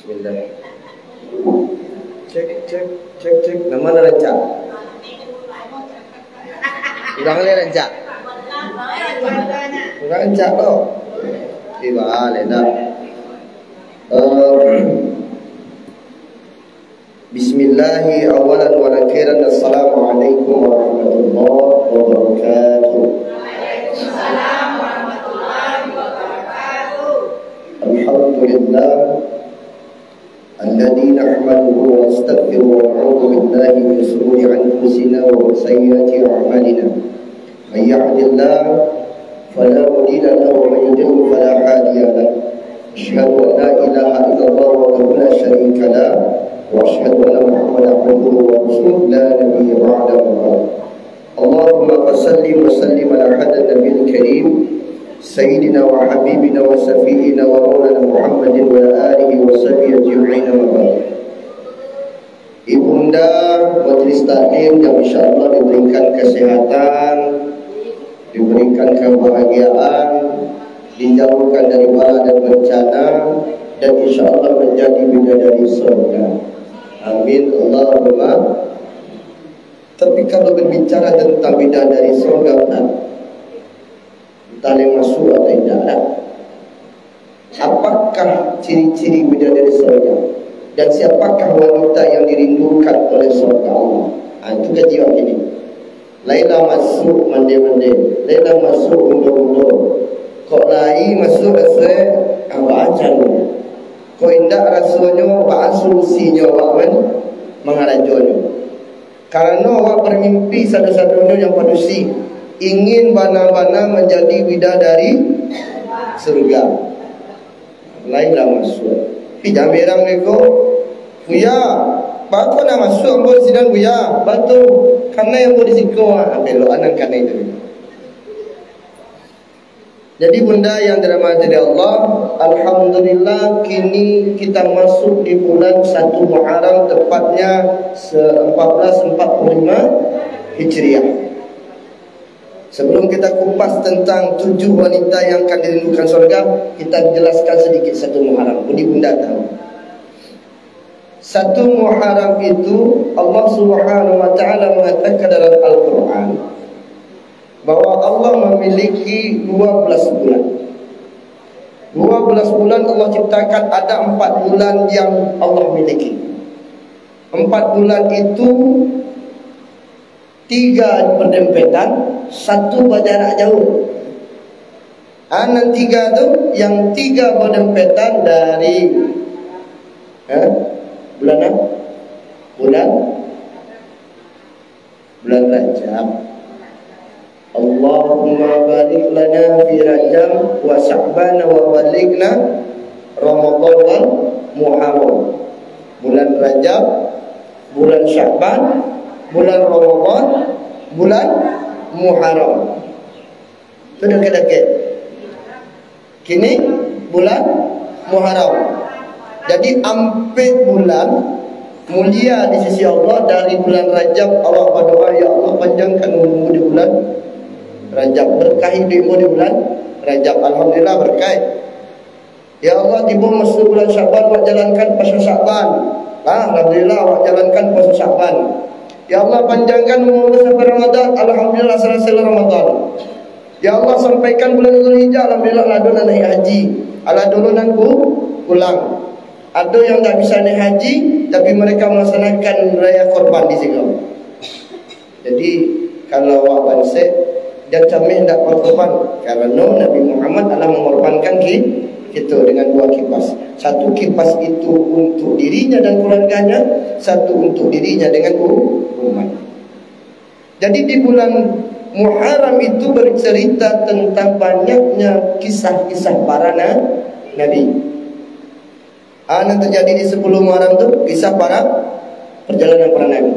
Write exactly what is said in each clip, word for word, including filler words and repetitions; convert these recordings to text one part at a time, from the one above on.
Bismillah. Cek, cek, cek, cek. Nan ma nan rancak? Urang lai rancak? Urang rancak tu. Iba, lena. Eh, Bismillah, awalan wa akhiran, assalamualaikum warahmatullahi wabarakatuh. Alhamdulillah. Alladzi nahmaduhu wa nastaghfiruh wa na'udzu billahi min syururi anfusina wa min sayyiati a'malina. من يهد الله فلا مضل له ومن يضلل فلا هادي له. أشهد أن لا إله إلا الله وحده لا شريك له وأشهد أن محمدا عبده ورسوله لا نبي بعده. اللهم فصل وسلم على هذا النبي الكريم سيدنا وحبيبنا وشفيعنا ومولانا محمد وعلى آله وصحبه أجمعين، أما بعد. Ibunda majelis taklim yang insyaallah diberikan kesehatan, diberikan kebahagiaan, dijauhkan dari bala dan bencana, dan insyaallah menjadi bidadari surga. Amin, Allahumma. Tapi kalau berbicara tentang bidadari surga, benar. Entah lai masuak atau indak, dah. Apakah ciri-ciri bidadari sorga? Dan siapakah wanita yang dirindukan oleh sorga Allah? Ha, itu kaji awak kini. Lai lah masuak mande-mande, lai lah masuak undo-undo. Kok lai masuak rasonyo, ha, baa caronyo? Kok indak rasonyo, baa solusinyo awak man-, mangarajonyo? Karano awak bamimpi sado-sadonyo yang padusi, ingin bana-bana manjadi bidadari surga. Lai lah masuak. Pi jambi urang ko, "Buya, baa kok nak masuak ambo di sinan, Buya?" "Baa tu?" "Kanai ambo di siko." Ah, belokan nan kanai tu. Jadi, bunda yang dirahmati oleh Allah, alhamdulillah, kini kita masuk di bulan satu Muharram, tepatnya se-, empat belas empat puluh lima Hijriah. Sebelum kita kupas tentang tujuh wanita yang akan dirindukan surga, kita jelaskan sedikit satu Muharram. Budi bunda tahu. Satu Muharram itu, Allah Subhanahu wa Ta'ala mengatakan dalam Al-Quran bahwa Allah memiliki dua belas bulan. Dua belas bulan Allah ciptakan, ada empat bulan yang Allah miliki. Empat bulan itu tiga berdempetan, satu berjarak jauh. Ah, nan tiga tu, yang tiga berdempetan dari, eh, bulan apa? Bulan, bulan Rajab. Allahumma barik lana fi Rajab wa Sya'ban wa ballighna Ramadan wal Muharram. Bulan Rajab, bulan Sya'ban, bulan Ramadan, bulan Muharram. Tu dakek-dakek. Kini bulan Muharram. Jadi, ampek bulan mulia di sisi Allah. Dari bulan Rajab, awak badoa, "Ya Allah, panjangkan umur di bulan Rajab, berkahi iduikmu di bulan Rajab." Alhamdulillah, berkah. Ya Allah, tibo masuak bulan Sya'ban, awak jalankan puaso Sya'ban. Ah, alhamdulillah, awak jalankan puaso Sya'ban. Ya Allah, panjangkan umur sampai Ramadan. Alhamdulillah, salasai Ramadan. Ya Allah, sampaikan bulan Zulhijjah, alhamdulillah, lah ado nan naiak haji. Alah dulu nan pu-, pulang. Ado yang tak bisa naiak haji, tapi mereka melaksanakan raya korban di siko. Jadi, kalau awak bansaik, jan cameh ndak bakorban, karano Nabi Muhammad alah mangorbankan ki-, kito dengan dua kipas. Satu kipas itu untuk dirinya dan keluarganya, satu untuk dirinya dengan u-, umat. Jadi, di bulan Muharram itu bercerita tentang banyaknya kisah-kisah para na-, nabi. Ah, nan terjadi di sepuluh Muharram tu, kisah para, perjalanan para nabi.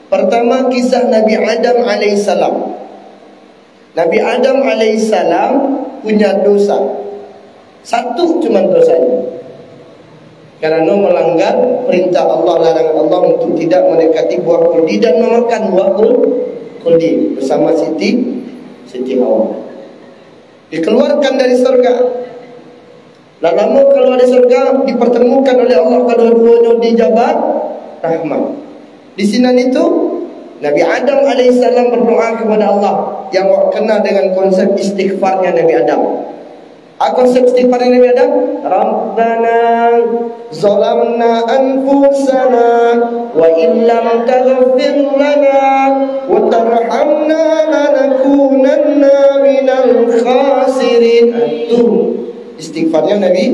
Pertama, kisah Nabi Adam alaihissalam. Nabi Adam alaihissalam punya dosa. Satu cuman dosanya. Karano melanggar perintah Allah, larangan Allah untuk tidak mendekati buah khuldi dan memakan buah khul-, khuldi bersama Siti, Siti Hawa. Dikeluarkan dari surga. Lah lamo kaluar dari surga, dipertemukan oleh Allah kaduo-duonyo di Jabal Rahmah. Di sinan itu, Nabi Adam alaihissalam berdoa kepada Allah, yang awak kenal dengan konsep istighfarnya Nabi Adam. Apa konsep istighfarnya Nabi Adam? "Rabbana zalamna anfusana wa illam taghfir lana wa tarhamna lanakunanna minal khasirin." Itu istighfarnya Nabi.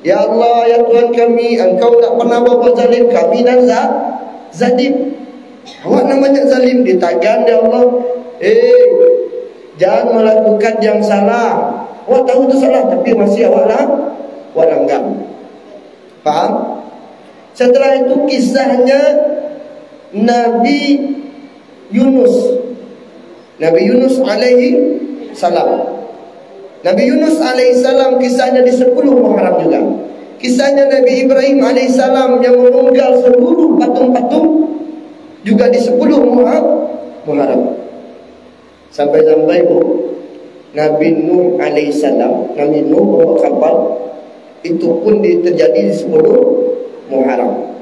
"Ya Allah, ya Tuhan kami, Engkau tak pernah berbuat zalim, kami nan za-, zalim." Awak nan banyak zalim, ditagan dek Allah. Eh, jan malakukan yang salah. Awak tahu tu salah, tapi masih awak lang-, awak langgar. Paham? Setelah itu kisahnya Nabi Yunus. Nabi Yunus alaihi salam. Nabi Yunus alaihi salam kisahnya di sepuluh Muharram juga. Kisahnya Nabi Ibrahim alaihi salam yang menunggal seluruh patung-patung juga di sepuluh Muha-, Muharram. Sampai-sampai, Bu, Nabi Nuh alaihi salam, Nabi Nuh bawa kapal, itu pun di-, terjadi di sepuluh Muharram.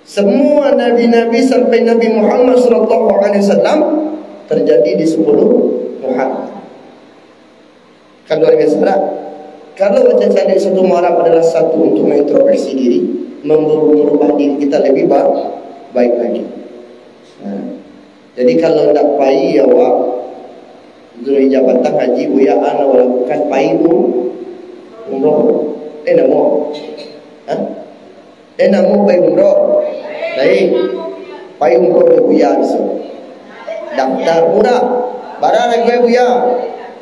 Semua nabi-nabi sampai Nabi Muhammad sallallahu alaihi wasallam terjadi di sepuluh Muharram. Kan luar biasa tak? Kalau baca caliak satu Muharram adalah satu untuk mengintrospeksi diri, member-, merubah diri kita lebih ba-, baik lagi. Nah, jadi kalau ndak pai awak, Zulhijjah patang haji, Buya, a nan awak lakukan, pai um-, umroh. Eh, namo? Hah? Eh, namo pai umroh? Baik. Pai umroh jo Buya bisuak. Daftar murah. Bara hargo, Buya?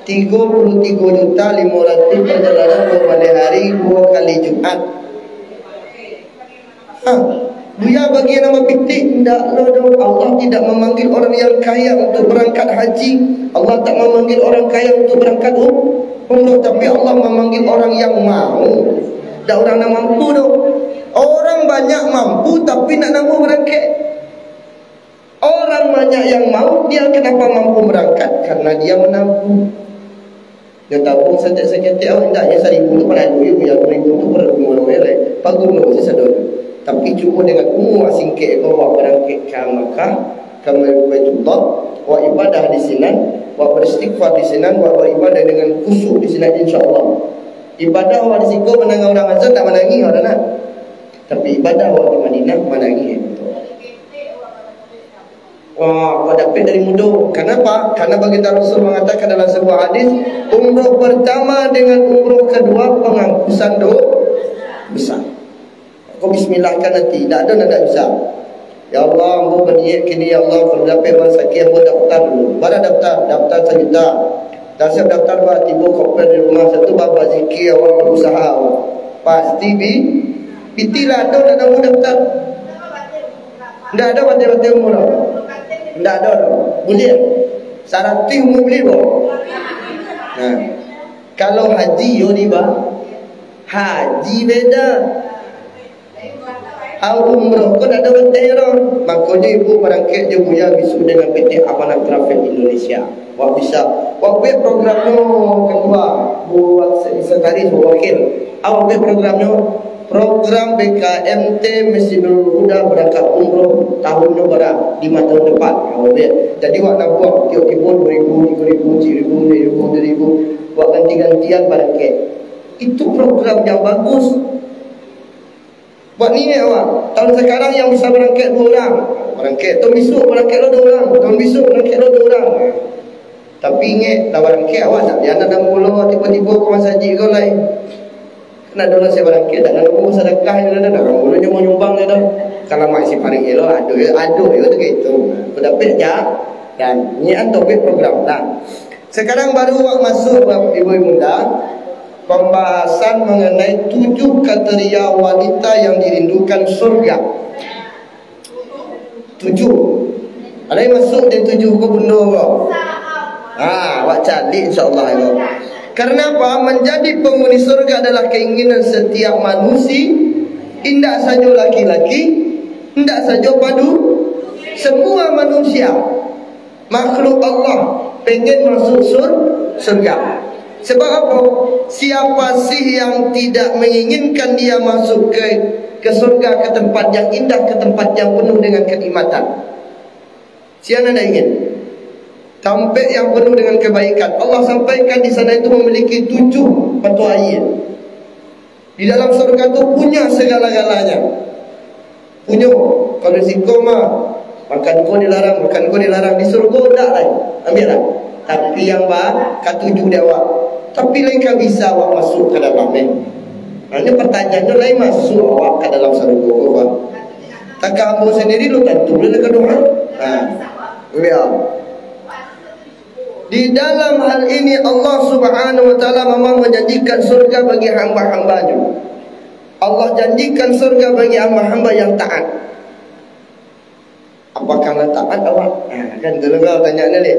Tigo puluah tigo juta limo ratuih, perjalanan duo baleh hari, duo kali Jumat. Hah, Buya, bagi nan bapitik, indak lo doh. Allah tidak memanggil orang yang kaya untuk berangkat haji. Allah tak memanggil orang kaya untuk berangkat um-, umroh, tapi Allah memanggil orang yang mau. Dak urang nan mampu doh. Orang banyak mampu, tapi ndak namuah berangkat. Orang banyak yang mau, dia kenapa mampu berangkat? Karena dia menabung. Dia tabung saketek-saketek, oh, indak, nyo saribu tu pado duit, yang ribu tu pado duit, lai. Paguno se sadonyo. Tapi cuma dengan umua singkek ko, awak barangkek ka Makkah, ka Baitullah, awak ibadah di sinan, awak beristighfar di sinan, awak beribadah dengan khusyuk di sinan, insya Allah. Ibadah awak di siko mandanga urang azan, tak manangih awak tu nah. Tapi ibadah awak di Madinah, manangih. Wah, kok dapek dari mudo. Kenapa? Karena baginda Rasul mengatakan dalam sebuah hadis, umroh pertama dengan umroh kedua penghapusan do-, besar. Kok bismillahkan nanti, tidak ada nan tak bisa. Ya Allah, ambo berniat kini, ya Allah, kalau dapek barasaki ambo daftar dulu. Bara daftar, daftar sajuta. Dah siap daftar, bah, tibo kopel di rumah, satu bah, bazikir awak, barusaha awak. Pasti bi-, piti lah ado, ndak namuah daftar. Ndak ado batai-batai umur doh. Ndak ado doh. Buliah. Saratuih umur buliah, boh. Nah. Kalau haji, yo, di, bah. Haji beda. Au umroh ko ndak ado batai doh. Makonyo ibu barangkek jo Buya bisuak dengan P T Amanah Travel Indonesia. Wak bisa, wak buek programnyo, ketua, buat se-, sekretaris, wak wakil. Awak buek programnyo, program B K M T Masjidul Huda berangkat umroh tahunnyo bara, limo tahun depan. Awak buek. Jadi wak nabuang, tiok tibo duo ribu, tigo ribu, ampek ribu, limo ribu, tujuah ribu. Wak ganti-gantian barangkek. Itu program yang bagus. Buat niat awak. Tahun sekarang yang bisa barangkek duo urang. Barangkek. Tahun bisuak barangkek lo duo urang. Tahun bisuak barangkek lo duo urang. Tapi ingek, lah barangkek awak, tak payah nak mulo tibo-tibo ka masajik ko lai. Kan ado lah se barangkek, tak nak mulo sadakah je lah, tak nak mulo nyo manyumbang je dah. Kalau mak si paring elo, ado yo, ado yo tu kaitu. Aku dapek ja, dan niat an topik program. Nah, sekarang baru awak masuk, Bapak Ibu Ibunda, pembahasan mengenai tujuh kriteria wanita yang dirindukan surga. Tujuh. Ado yang masuk di tujuh ko, bundo ko? Ha, awak caliak, insya Allah, yo. Karena apa? Menjadi penghuni surga adalah keinginan setiap manusia, indak sajo laki-laki, indak sajo padu, semua manusia. Makhluk Allah pengen masuk sur-, surga. Sebab apa? Siapa sih yang tidak menginginkan dia masuk ke, ke surga, ke tempat yang indah, ke tempat yang penuh dengan kenikmatan? Siapa yang tidak ingin? Tampek yang penuh dengan kebaikan. Allah sampaikan di sana itu memiliki tujuh mata air. Di dalam surga tu punya segala-galanya. Punyo, kalau siko mah, makan ko dilarang, makan ko dilarang. Di surga ndak lai, ambiak lah. Tapi yang ba, katuju di awak. Tapi lai ka bisa awak masuk ka dalam, eh. Nah, ini pertanyaannyo, lai masuk awak ka dalam surga ko, Pak? Takah ambo sandiri lo tantu lah ka doa. Nah, ya. Di dalam hal ini, Allah Subhanahu wa Ta'ala memang menjanjikan surga bagi hamba-hamba-Nya. Allah janjikan surga bagi hamba-hamba yang taat. Apakah lah taat awak? Nah, kan tu lah tanya ni, dek.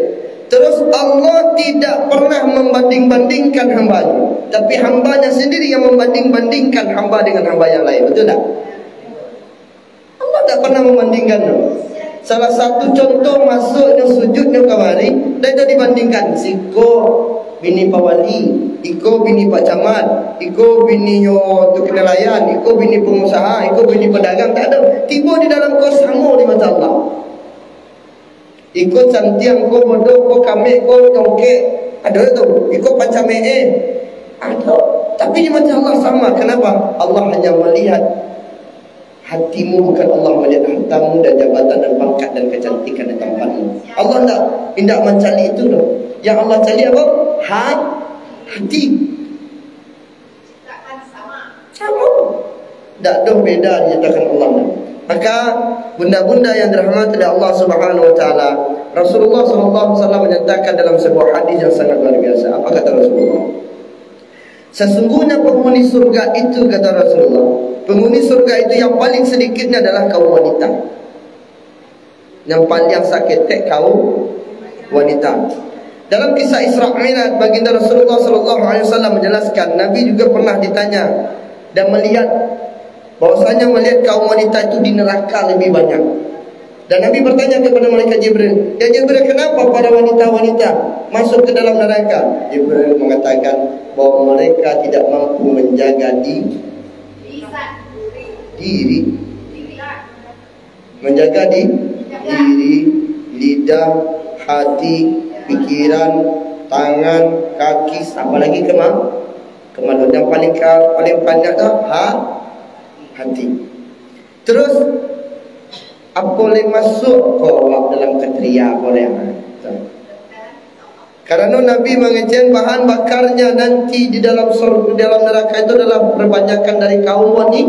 Terus, Allah tidak pernah membanding-bandingkan hamba-Nya, tapi hamba-Nya sendiri yang membanding-bandingkan hamba dengan hamba yang lain. Betul tak? Allah tak pernah membandingkan tu. Salah satu contoh masuknyo sujudnyo kamari, dah itu dibandingkan. Siko bini Pak Wali, iko bini Pak Camat, iko bininyo tukang nalayan, iko bini pengusaha, iko bini pedagang, tak ada. Tibo di dalam ko samo di mata Allah. Iko cantiang, ko bodoh, ko kamek, ko congkek. Ado tu. Iko pancamee. Ado. Tapi di mata Allah sama. Kenapa? Allah hanya melihat hatimu, bukan Allah melihat hartamu dan jabatan dan pangkat dan kecantikan di tampakmu. Allah ndak, ndak mancaliak itu doh. Yang Allah caliak apa? Ha-, hati. Samo. Ndak doh beda dinyatakan Allah. Maka, bunda-bunda yang dirahmati oleh Allah Subhanahu wa Ta'ala, Rasulullah sallallahu alaihi wasallam menyatakan dalam sebuah hadis yang sangat luar biasa. Apa kata Rasulullah? "Sesungguhnya penghuni surga itu," kata Rasulullah, "penghuni surga itu yang paling sedikitnya adalah kaum wanita." Yang paling saketek kaum wanita. Dalam kisah Isra Mi'raj, Baginda Rasulullah sallallahu alaihi wasallam menjelaskan, Nabi juga pernah ditanya dan melihat bahwasanya melihat kaum wanita itu di neraka lebih banyak. Dan Nabi bertanya kepada malaikat Jibril, "Ya Jibril, kenapa para wanita-wanita masuk ke dalam neraka?" Jibril mengatakan bahwa mereka tidak mampu menjaga di-, diri. Menjaga di-, diri, lidah, hati, pikiran, tangan, kaki, apalagi kema-, kemaluan. Yang paling ka-, paling banyak tu ha-, hati. Terus, apo lai masuk ko awak dalam kriteria ko lai? Karano Nabi mangecek bahan bakarnya nanti di dalam sur-, di dalam neraka itu adalah perbanyakan dari kaum wani-,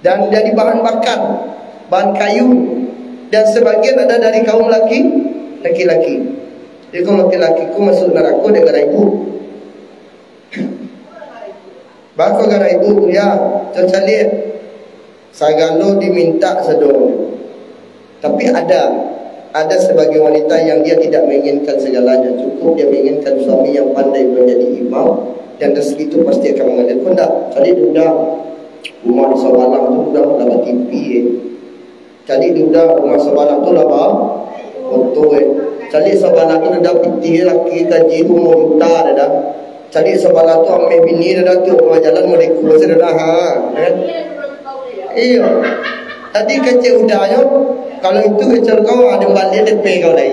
dan jadi bahan bakar, bahan kayu, dan sebagian ada dari kaum laki, laki-laki. Jadi kaum laki-laki ko masuk narako dek gara ibu. Bako gara ibu, ya, cocaliak. Sagalo dimintak sadonyo. Tapi ada, ada sebagian wanita yang dia tidak menginginkan segalanya, cukup dia menginginkan suami yang pandai menjadi imam, dan rezeki itu pasti akan mengalir. Kok ndak? Caliak duda, rumah di sabalah tu duda lah ba-T V, eh. Caliak duda, rumah sabalah tu lah ba-, foto, eh. Caliak sabalah tu duda pitih, laki kaji tu umua juta dah, dah. Caliak sabalah tu ameh bini dah, dah tu rumah jalan model kurus dah, dah. Ha, kan? Iyo. Tadi kecek udahnyo, kalau itu kecek kau, ah, den balian D P kau lai.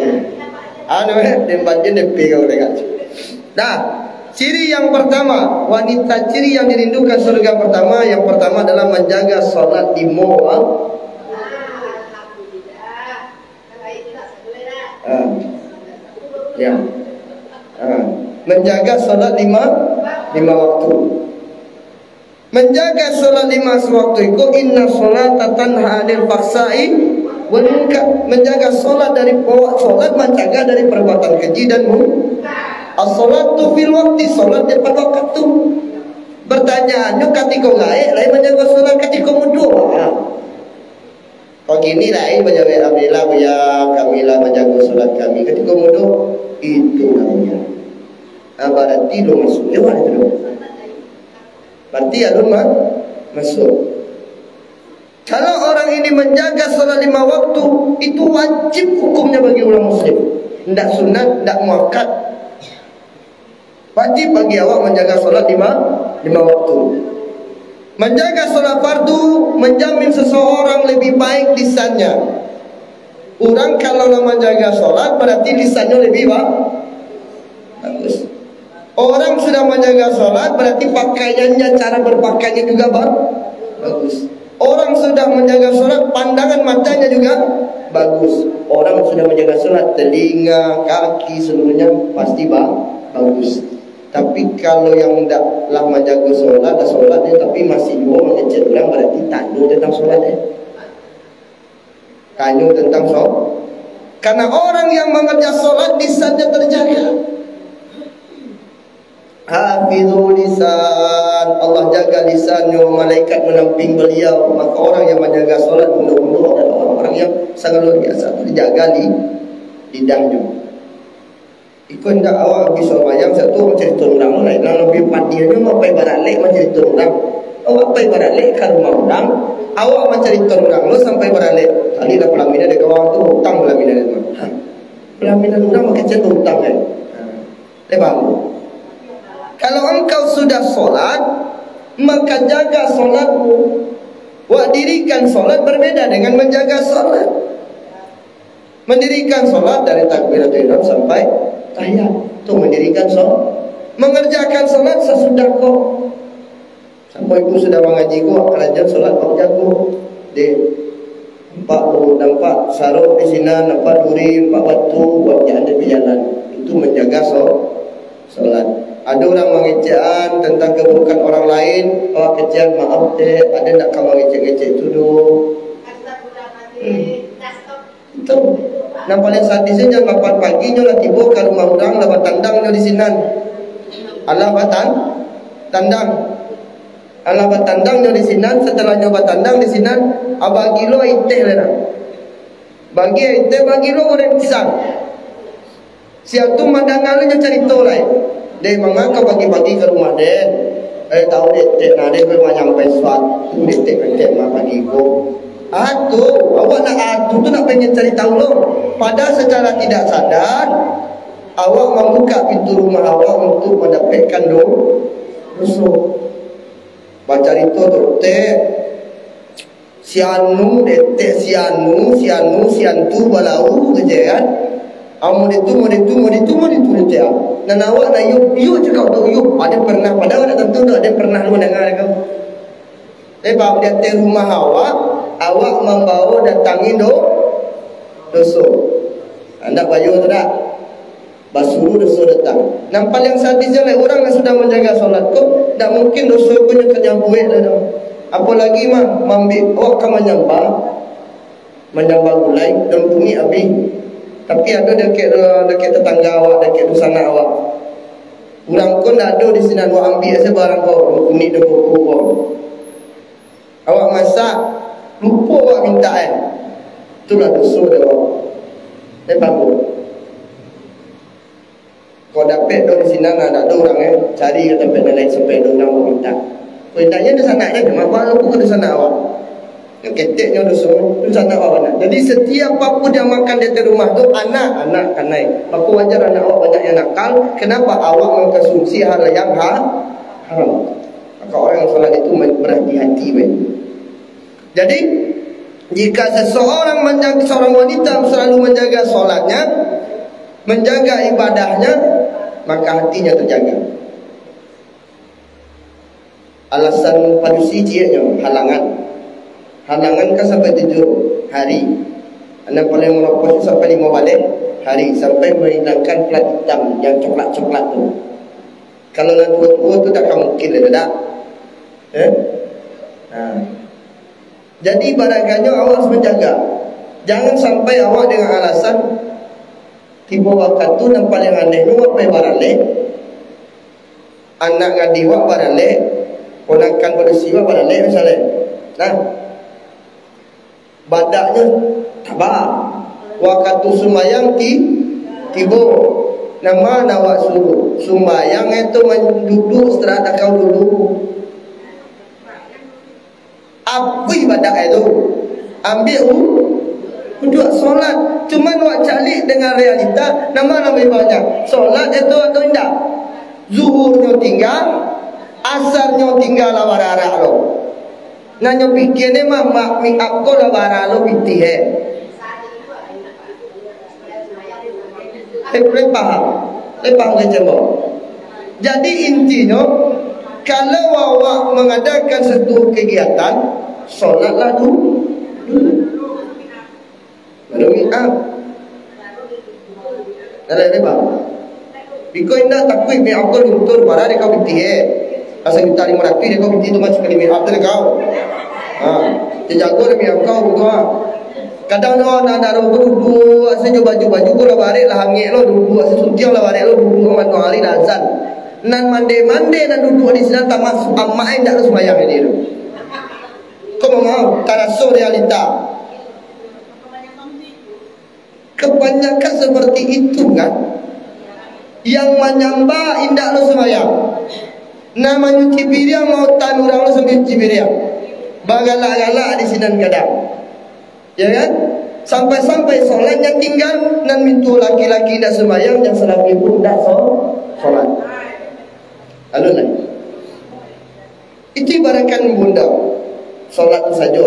Anu, eh, den balian D P kau lai, kan. Nah, ciri yang pertama, wanita ciri yang dirindukan surga pertama, yang pertama adalah menjaga salat limo wak-, ah, ya. Ah, menjaga salat lima, lima waktu. Menjaga salat lima waktu iko, inna sholata tanha anil fahsai wal munkar. Menjaga salat dari, bahwa salat mancegah dari perbuatan keji dan mun-, as-sholatu fil wakti, salat tepat waktu. Pertanyaannyo, katiko gaek lai manjago salat, katiko mudo? Ha. Kok kini lai manjawab, "Alhamdulillah, Buya, kami lah manjago salat kami." Katiko mudo, itu namanya. Nah, barati lo masuk dewan itu lo. Barati alun ma-, masuk. Kalau orang ini menjaga salat lima waktu, itu wajib hukumnya bagi orang muslim. Ndak sunat, ndak muakkad. Wajib bagi awak manjaga solat lima, lima waktu. Manjaga solat fardu manjamin seseorang lebih baik lisannya. Urang kalau lah manjaga solat, berarti lisannya lebih ba-, bagus. Orang sudah manjaga solat, berarti pakaiannya, cara berpakaiannya juga ba-, bagus. Orang sudah manjaga solat, pandangan matanya juga bagus. Orang sudah manjaga solat, telinga, kaki, seluruhnya pasti ba-, bagus. Tapi kalau yang ndak lah manjago solat, lah solat dia, tapi masih juo mangecek urang, berarti tando tentang solat, eh. Tando tentang so-, karena orang yang mengerja solat, lisannya terjaga. Hafizul lisan, Allah jaga lisannyo, malaikat menamping beliau. Maka orang yang manjaga solat, mudah-mudahan adalah orang-orang yang sangat luar biasa, terjaga li-, lidahnyo. Iko indak awak abih sumbayang, satu mancari urang lo lain, nan labiah padiahnyo awak pai baralek mancari urang. Awak pai baralek ka rumah urang, awak mancari urang lo sampai baralek. Tadi lah palaminan dek kawan tu, utang palaminan tu. Ha. Palaminan urang bakecek tu utang, kan? Ha. Lai paham? Kalau engkau sudah solat, maka jaga solatmu. Wak dirikan solat berbeda dengan menjaga solat. Mendirikan solat dari takbiratul ihram sampai tahiyat. Tu mendirikan solat. Mengerjakan solat sasudah ko. Sampai ibu sudah mangaji ko, karajo solat bajago. Dek, nampak tu, nampak sarok di sinan, nampak duri, nampak batu, buat jangan di jalan. Itu menjaga so-, solat. Ada orang mangecekan tentang keburukan orang lain, awak kecekan, "Maaf, Dek, ada nak ka mangecek-ngecek tu, doh?" Hmm. Itu. Nan paling sadih tu, jam lapan pagi nyo lah tibo ka rumah urang, lah batandang nyo di sinan. Alah batan-, tandang. Alah batandang nyo di sinan, setelah nyo batandang di sinan, abah gilo iteh lah. Bagi iteh, bagi lo goreng pisang. Siap tu mandanga nyo carito lai. "Dek, manga kau pagi-pagi ka rumah, Dek?" "Eh, tau, Dek, Dek, nah, Dek, Dek, manyampai suatu, Dek, Dek, Dek, mah pagi ko." Atu, awak nak atu tu nak pengen cari tahu lo. Padahal secara tidak sadar, awak mambuka pintu rumah awak untuk mandapekkan do-, doso. Bacarito tu, Dek, si anu detek si anu, si anu, si antu balau, kecek kan. Amun itu, mun itu, mun itu, mun itu, kecek kan. Nan awak nak yuk, yuk cakap tu, yuk. Ada pernah, padahal nak tentu tu, ada pernah lu mandanga kan. Tapi, bab di ateh rumah awak, awak mambawa datangi do-, doso. Andak bayo tu dak? Basuruh doso datang. Nan paliang sadih je, lai urang nan sudah manjaga solat ko, ndak mungkin doso ko nyo ka nyabuik dah tu. Apolagi mah, mambik awak ka manyambah, manyambah gulai, dan punyi abih. Tapi ado dakek, dakek tatangga awak, dakek dunsanak awak. Urang ko ndak ado di sinan, awak ambiak sajo barang ko, punyi dan kuku ko. Awak masak, lupo awak mintak, eh. Itulah doso dek awak. Eh, paham? Kok dapek do di sinan, nah, dak ado urang, eh, cari ka tampek nan lain sampai ado urang awak mintak. Kok indaknyo di sanak, eh, mak awak lupo ka di sanak awak. Keteknyo doso, di sanak awak bana. Jadi, setiap apo diamalkan di ateh rumah tu, anak, anak kanai. Mako wajar anak awak banyak yang nakal. Kenapa? Awak mengkonsumsi hal yang ha-, haram. Maka orang yang solat itu berhati-hati baik. Jadi, jika seseorang menjaga, seorang wanita selalu menjaga solatnya, menjaga ibadahnya, maka hatinya terjaga. Alasan padusi cieknyo, halangan. Halangan kan sampai tujuh hari. Nan paling malopos tu sampai lima baleh hari, sampai menghilangkan plat hitam yang coklat-coklat tu. Kalau nan tuo-tuo tu dak akan mungkin lah, dak? Eh? Nah. Jadi, ibaratkanyo awak harus manjaga. Jangan sampai awak dengan alasan tibo wakatu nan paling aneh tu, awak pai baralek, anak gadih awak baralek, ponakan padusi awak baralek, misalnyo. Nah, badaknyo taba. Wakatu sumbayang ti-, tibo. Nan ma nan awak suruah? Sumbayang itu manduduak setelah takau dulu. Apuih badak itu. Ambiak u-, uduak solat. Cuman awak caliak dengan realita, nan ma nan labiah banyak? Solat itu atau indak? Zuhurnyo tingga, asarnyo tingga lah bararak lo. Nan nyo pikia ni mah, mak, make up ko lah bara lo pitih, eh. Eh, lai paham? Lai paham kecek ambo? Jadi intinyo, kalau awak mangadakan satu kegiatan, solatlah du-, dulu. Baru make up. Dah, dah, dah, bang. Biko indak takuik make up ko luntur, padahal dek kau pitih, eh. Asa juta limo ratuih dek kau pitih tu mah sakali make up tu dek kau. Ha, jago dek make up kau tu, ha. Kadang tu anak daro ko duduak sajo, baju-baju ko lah barek, lah angek lo duduak, sasutiang lah barek lo duduak, matoari lah azan. Nan mande-mande nan duduak di sinan tamasuak amak indak lo sumbayang di tu. Ko mau, taraso realita. Kebanyakan seperti itu kan. Yang manyambah indak lo sumbayang. Nah, manyuci piriang, mau tan urang lo sambil cuci piriang. Bagalak-galak di sinan gadang. Ya kan? Sampai-sampai solatnya tinggal, nan mintu laki-laki indak sumbayang, yang salaki pun indak so-, solat. Alun lai. Itu ibaratkan bunda. Solat tu sajo,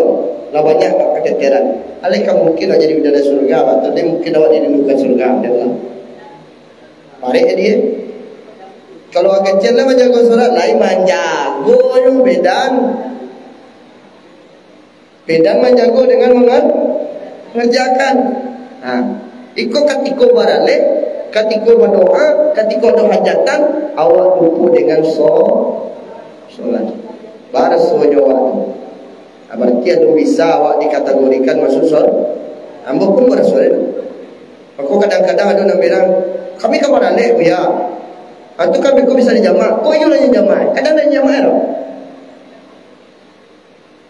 lah banyak nak kateteran. Alai ka mungkin nak jadi bidadari surga, atau dia mungkin awak dirindukan surga, dia bilang. Parik dia. Kalau agak kecil lah manjago solat, lain manjago nyo bedan. Bedan manjago dengan mangan-, mangerjakan. Ha. Iko katiko baralek, katiko badoa, katiko ado hajatan, awak lupo dengan so-, solat. Barasonyo awak tu. Ha, bararti ado bisa awak dikategorikan masuak sor-, ambo pun baraso tu. Mako kadang-kadang ado nan bilang, "Kami ka baralek, Buya." Ha, tu kami ko bisa dijamak. Ko iyo lah dijamak. Kadang dak dijamak lo.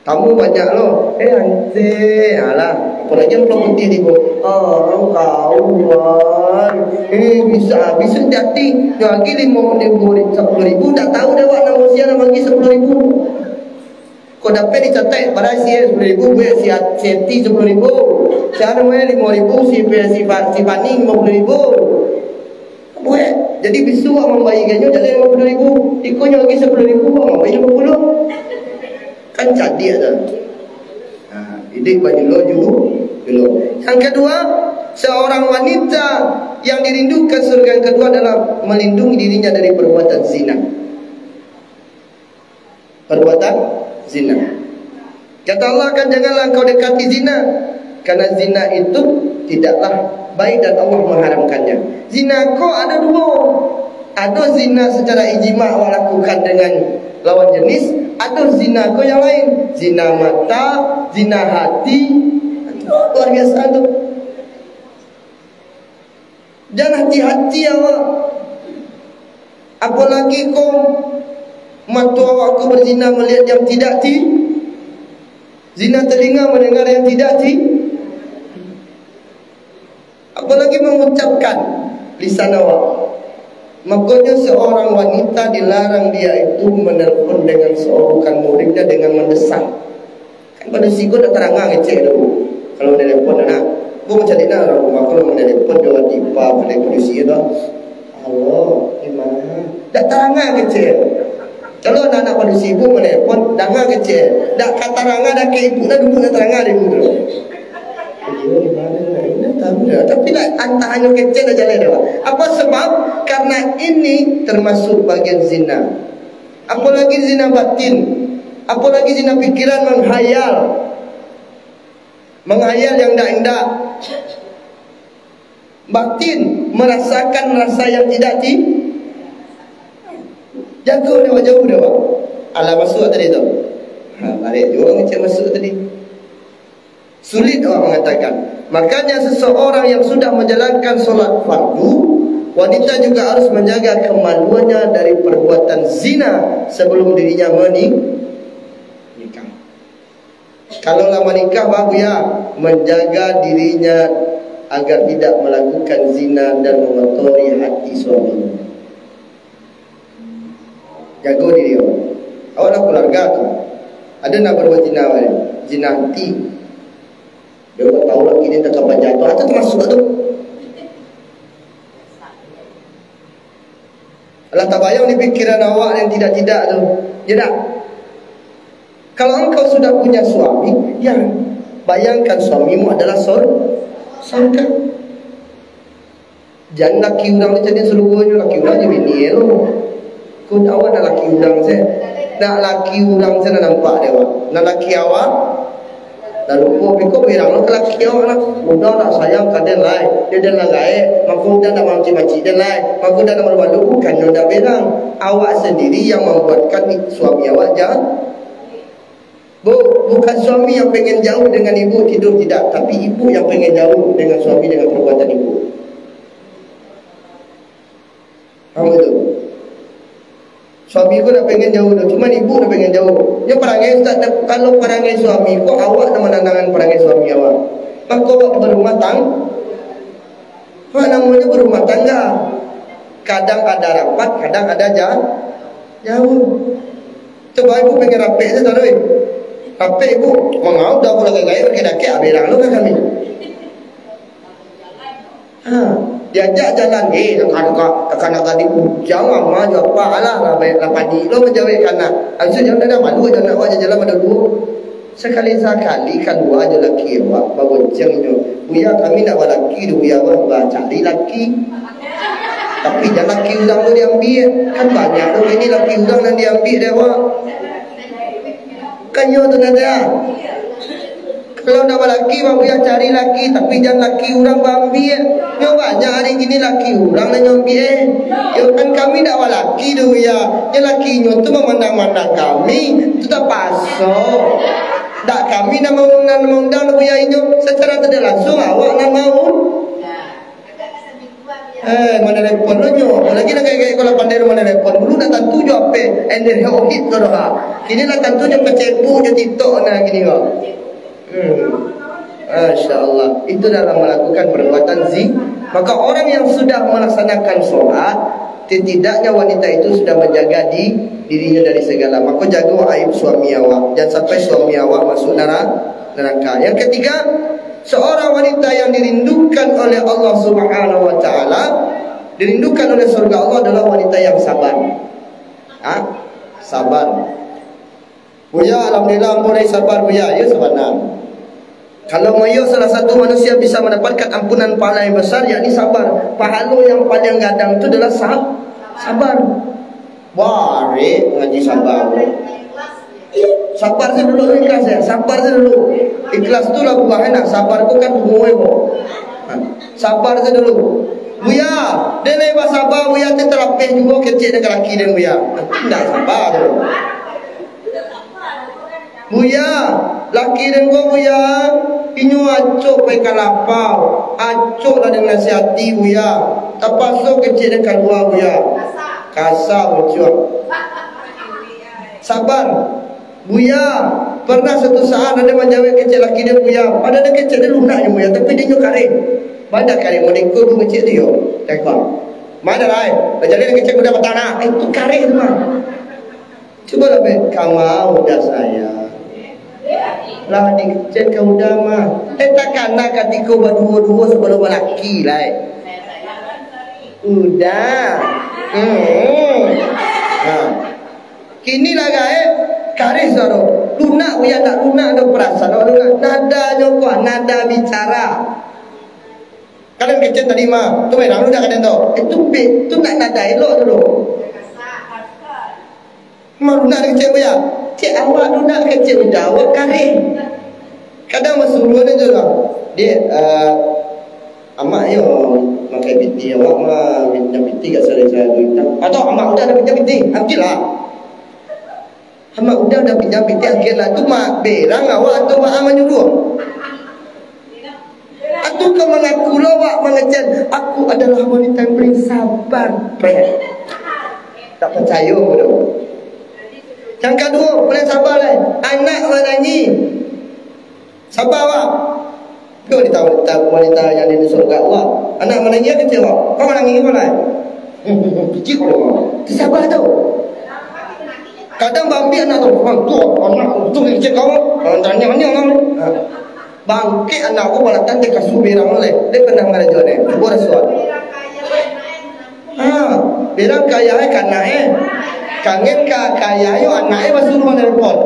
Tamu banyak lo. Eh, ante. Alah. Apolagi yang pulau putih di ko. Ah, kawan. Eh, bisa, bisa jadi. Yang lagi lima ribu, sepuluh ribu. Tak tahu dah awak nama sia nama lagi sepuluh ribu. Kok dapek dicatat, padahal si sepuluh ribu, buek si At-, si Eti sepuluh ribu. Si anu, eh, lima ribu, si, si, si Fani lima puluh ribu. Buek. Jadi, bisuak mambayar ganyo jadi lima puluh ribu. Ikonyo lagi sepuluh ribu, mambayar lima puluh. Kan cadiak tu. Nah, jadi banyulo ju-, julo. Yang kedua, seorang wanita yang dirindukan surga yang kedua adalah melindungi dirinya dari perbuatan zina. Perbuatan zina. Kata Allah kan, "Janganlah engkau dekati zina, karena zina itu tidaklah baik dan Allah mengharamkannya." Zina ko ado duo. Ado zina secara ijma awak lakukan dengan lawan jenis, ado zina ko yang lain. Zina mata, zina hati. Itu luar biasa tu. Jan hati-hati awak. Apolagi ko mato awak ko berzina melihat yang tidak ti-, zina telinga mendengar yang tidak ti-, apolagi mengucapkan lisan awak. Makonyo seorang wanita dilarang dia itu menelpon dengan seorang bukan muhrimnya dengan mendesak. Kan padusi ko dak taranga ngecek tu. Kalau telepon tu nak, bu mancaliak nah urang rumah ko, kalau telepon jo tipa pada padusi tu. Halo, di ma? Dak taranga ngecek. Kalau anak-anak padusi bu melepon, danga ngecek. Dak ka taranga, dak ka ibu dah duduk dak taranga di mudo. Iyo, di ma? Indak tahu dah. Tapi dak antah anyo kecek dah jaleh dah. Apa sebab? Karena ini termasuk bagian zina. Apolagi zina batin, apolagi zina pikiran, menghayal. Menghayal yang indak-indak. Batin, merasakan rasa yang tidak ti-, jago dek awak, jauah dek awak. Alah masuak tadi tu. Ha, barek juo ngecek masuak tadi. Sulit awak mengatakan. Makanya seseorang yang sudah menjalankan solat fardu, wanita juga harus menjaga kemaluannya dari perbuatan zina sebelum dirinya meni-, menikah. Kalau lah menikah, bagus ya, menjaga dirinya agar tidak melakukan zina dan mengotori hati suaminya. Jago diri awak. Awak lah keluarga tu. Ado nak berbuat zina awak ni? Zina hati. Dia awak tahu laki ni takkan jatuh. Atau termasuk tu. Alah tabayang di pikiran awak yang tidak-tidak tu. Ya tak? Kalau engkau sudah punya suami, ya, bayangkan suamimu adalah sor-, sorga. Jan laki urang tu jadi sarupo jo laki urang jo bini e lo. Ko awak nak laki urang se. Nak laki urang se nak nampak dek awak. Nak laki awak, dah lupo, beko birang lo ka laki awak lah. Udah nak sayang ka den lai. Dek den lah gaek, mako udah nak mancik-mancik den lai. Mako udah nak malu-malu, bukannyo ndak birang. Awak sendiri yang mambuatkan suami awak ja-, Bu, bukan suami yang pengen jauh dengan ibu tidur, tidak, tapi ibu yang pengen jauh dengan suami dengan perbuatan ibu. Faham betul? Suami ko nak pengen jauh tu, cuman ibu nak pengen jauh. Nyo parangai, Ustaz, kalau parangai suami ko, awak nak mananangan parangai suami awak. Mako awak barumah tang-, Itulah namonyo barumah tangga. Kadang ada rapat, kadang ada ja-, jauah. Coba ibu pengen rapek se, taruih. Rapek ibu, mangau dah pulang gaek-gaek, dakek-dakek, abih lo ka kami. Ha, diajak jalan, eh, kakak-kakak, kakak nak tadi ujang, mama jo apa, alah, lah, baik, lah, padi lo manjawek ka anak. Habis tu, jangan dah malu, jangan nak awak jalan pada dulu. Sakali-sakali kalua jo laki awak, babonceng inyo. "Buya, kami nak balaki doh, Buya, bah, bah, cari laki. Tapi jan laki urang tu diambiak. Kan banyak tu kini laki urang nan diambiak dek awak." Kan iyo tu, Nadia? Kalau nak balaki, bah, Buya, cari laki, tapi jan laki urang baambiak. Nyo banyak ari kini laki urang nan nyo ambiak, eh. Yo kan kami nak balaki doh, Buya. Nyo laki inyo tu mamandang-mandang kami, tu tapaso. Dak kami nan mau, nan maundang, Buya, inyo. Secara tidak langsung awak nan mau. Eh, manelepon lo nyo. Apolai nan gaek-gaek ko lah pandai lo manelepon. Dulu nak tantu jo H P Android ko doh, ha. Kini lah tantu jo Facebook, jo TikTok nah kini ko. Hmm. Masya Allah. Itu dalam melakukan perbuatan zi-, maka orang yang sudah melaksanakan sholat, setidaknya wanita itu sudah menjaga di dirinya dari segala. Maka jago aib suami awak. Jangan sampai suami awak masuk nara-, neraka. Yang ketiga, seorang wanita yang dirindukan oleh Allah Subhanahu wa Ta'ala, dirindukan oleh surga Allah adalah wanita yang sabar. Ha? Sabar. "Buya, alhamdulillah, ambo lai sabar, Buya." Iyo, sabana. Kalau iyo salah satu manusia bisa mendapatkan ampunan pahala yang besar, yakni sabar. Pahalo yang paling gadang tu adalah sa-, sabar. Barek ngaji sabar. Sabar se dulu, ikhlas ya. Sabar se dulu. Ikhlas tu lah buah enak. Sabar tu kan bungo, eh, bo. Ha. Sabar se dulu. "Buya, den lai basaba, Buya, tu talapeh juo kecek den ka laki den, Buya." Ndak saba tu. "Buya, laki den ko, Buya, inyo acok pai ka lapau. Acok lah den nasihati, Buya. Tapaso kecek den kalua, Buya." Kasa, bucuak. Sabar. "Buya, pernah suatu saat ado manjawek kecek laki den, Buya. Padahal den kecek den lunak nyo, Buya, tapi den nyo kareh. Bana kareh, model iko bu kecek tu yo. Tengok. Mano lai? Bajalin kecek budak batana. Eh, tu kareh tu mah." Cubo lah, Beb. Kama udah sayang. Lah dikecek ka udah mah. Eh, takana katiko baduo-duo sabalum balaki lai. Udah. Hmm. Nah. Kini lah gaek, kareh suaro. Lunak, Buya, ndak lunak doh, parasaan awak lunak. Nadonyo kuah, nado bicara. Kan den kecek tadi mah, tu memang lunak ka den tu. Eh, tu be, tu nak nado elok tu doh. Mah lunak den kecek, Buya. Cek awak lunak kecek udah, awak kareh. Kadang basuruah den tu lah. Dek, eh, Amak yo makai pitih, awak mah pinjam pitih gak sari-sari duit. Atau amak udah ado pinjam pitih, ambil lah. Amak udah ado pinjam pitih, ambil lah. Tu mak berang awak atau mak manyuruah? Atu ka mangaku lo awak mangecek, "Aku adalah wanita yang paling sabar." Prek. Tak percaya pun. Yang kedua, paling sabar lah. Anak manangih. Sabar awak. Tapi wanita, wanita, wanita yang di surga Allah. Anak manangih kecek awak. Kau manangih kau lah. Kecek kau. Itu sabar tu. Kadang bambi anak tu. "Bang, tu anak tu kecek kau. Tanya-tanya lah." Ha. Bangkek anak ko balatan di kasua berang lai. Dia pernah ngarajo ni. Cubo rasuah. Ha. Bilang ka ayah, eh, ka anak, eh. Kangen ka, ka ayah, yo, anak, eh, basuruah manelepon.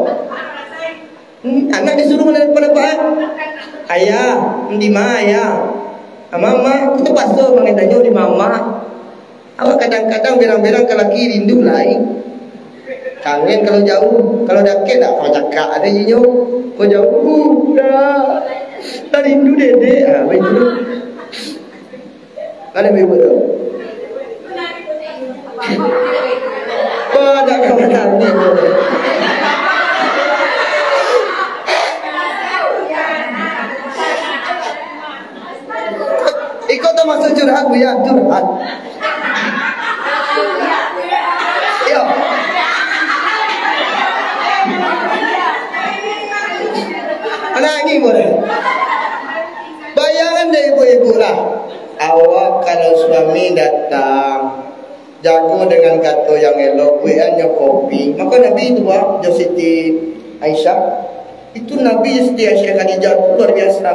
Hmm, anak disuruah manelepon apak, eh? "Ayah, di ma, ayah?" "Mama, mama." Tapaso mangitanyo di mama. Awak kadang-kadang berang-berang ka laki rindu lai. Kangen kalau jauh, kalau dakek dak kau cakak ado inyo. Kau jauh dah. Dah rindu dedek. Ah, begitu. Ada ibu tu. Pada kawan kami. Iko termasuk curhat, Buya, curhat. Yo. Anak ni boleh. Bayangkan deh ibu-ibu lah. Awak kalau suami datang, jago dengan kato yang elok, buekannyo kopi. Mako Nabi tu, ah, jo Siti Aisyah. Itu Nabi jo Siti Aisyah Khadijah tu luar biasa.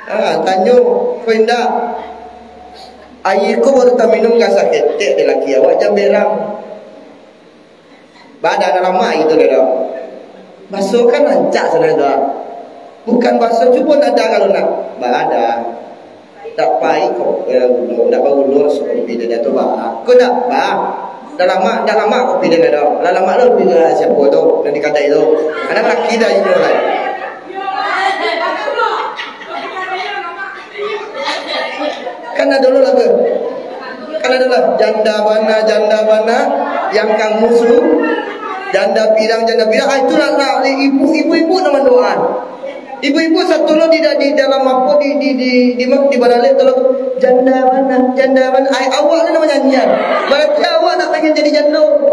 Ah, tanyo, "Ko indak, aia ko baru taminum ka saketek dek laki awak, jan berang." Baa dah lamak itu dah. Baso kan rancak sajo tu. Bukan baso, cubo nada kalau nak. Baa dah. Tak pai kok, eh, gulo, tak bagulo raso kopi dia tu, baa. Ko dak, baa. Dah lamak, dah lamak kopi dia dah. Lah lamak lo kopi dia siapo tu, nan di kadai tu. Anak laki dah inyo lah. Kan ado lo lagu. Kan ado lah, "Janda bana, janda bana, yang kamu su-, janda pirang, janda pirang." Ah, itulah, nah, ibu, ibu-ibu nan mandoa. Ibu-ibu satu lo di, di dalam apo, di, di, di, di, di baralek tu lo, "Janda bana, janda bana." Ai, awak tu nan manyanyian. Berarti awak nak pengen jadi jando.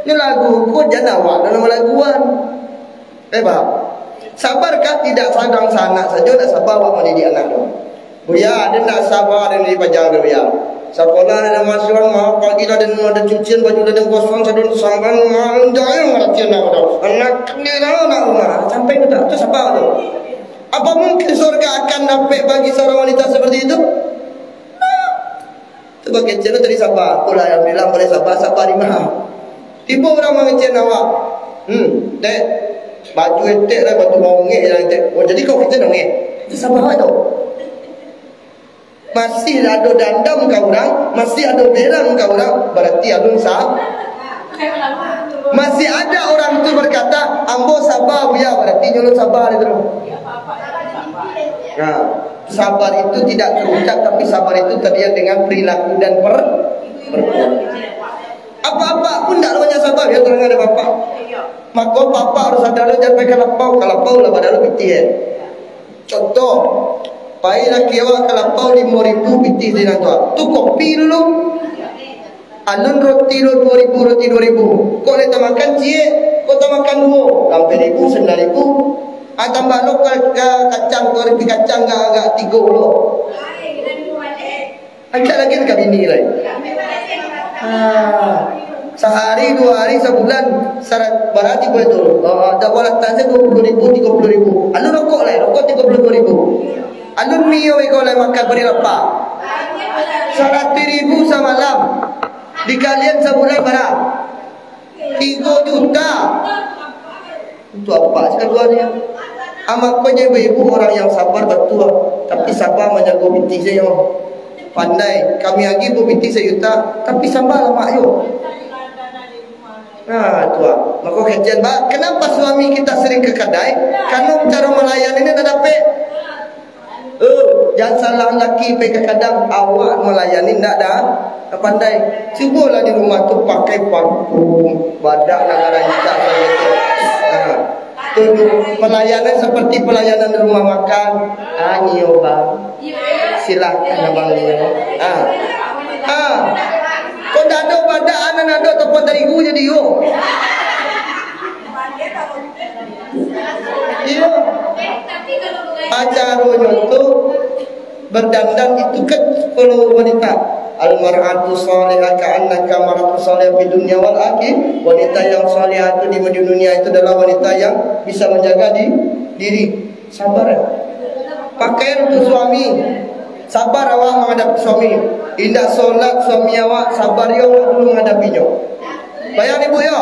Ni lagu ko jan awak dalam laguan. Eh, paham? Sabar kan tidak sadang sanak sajo, nak sabar awak mandidik anak tu. Buya, ado nak sabar ado di paja tu, Buya. Sakolah ado masuak, maaf pagi dah ado, ado cucian baju dah ado kosong, sadun sampan, manjai maratian nak tu. Anak ni lah, anak rumah. Sampai tu tak? Tu sabar tu. Apa mungkin surga akan dapek bagi seorang wanita seperti itu? Tu bakecek tu tadi sabar. Apolah yang bilang boleh sabar, sabar di ma? Tibo urang mangecek awak. Hmm, tek. Baju etek lah, batu bongek lah etek. Oh, jadi kau kecek dong, eh? Itu sabar awak tu. Masih ado dandam ka urang, masih ado berang ka urang, berarti alun sa-, masih ada orang tu berkata, "Ambo sabar, Buya," berarti nyo alun sabar itu. Nah, sabar itu tidak terucap, tapi sabar itu terlihat dengan perilaku dan per-, perbuatan. Apa-apa pun ndak banyak sabar, ya, terang ada bapak. Mako, bapak harus sadar, jangan pai ka lapau, ka lapau lah padahal pitih, eh. Contoh, pai laki awak ka lapau limo ribu pitih sinan tu. Tu kopi dulu. Alun roti lo duo ribu, roti duo ribu. Kok lai tamakan ciek, kok tamakan duo, lapan ribu, sambilan ribu. Ah, tambah lo ka, ka kacang, ka roti kacang, ka agak tigo lo. Ancak lagi ka bini lai. Ah, sahari, duo hari, sabulan, sarat-, bara tibo itu. Ah, dak balatang sajo duo puluah ribu, tigo puluah ribu. Alun rokok lai, rokok tigo puluah duo ribu. Alun mie iko lai makan pari lapa. Saratuih ribu samalam. Dikalian sabulan bara? Tigo juta. Itu apa sakaduanyo? Amak ko je ibu-ibu orang yang sabar batua, tapi sabar manjago pitih sajo. Pandai, kami agi bu pitih sajuta, tapi sabar lamak yo. Nah, tu ah. Mako kecen, ba, kenapa suami kita sering ke kedai? Karena cara melayani ini tak dapet. Eh, jan salah laki pai ka kadang, awak malayani ndak da, ndak pandai. Cubolah di rumah tu pakai parfum, badak nan rancak sajo tu. Ha. Tu, tu, pelayanan seperti pelayanan di rumah makan. Ah, nio, Bang. Silakan, Abang, nio. Ah. Ah. Kok ndak ado badak, anan ado tepung terigu jadi yo. Iyo. Acaronyo tu berdandan itu kan kalau wanita. Al mar'atu salihah ka'annaka mar'atu salihah fid dunya wal akhir. Wanita yang salihah itu di dunia itu adalah wanita yang bisa menjaga di, diri. Sabar. Pakaian untuk suami. Sabar awak manghadapi suami. Indak solat suami awak, sabar yo awak dulu manghadapinyo. Bayang ibu yo.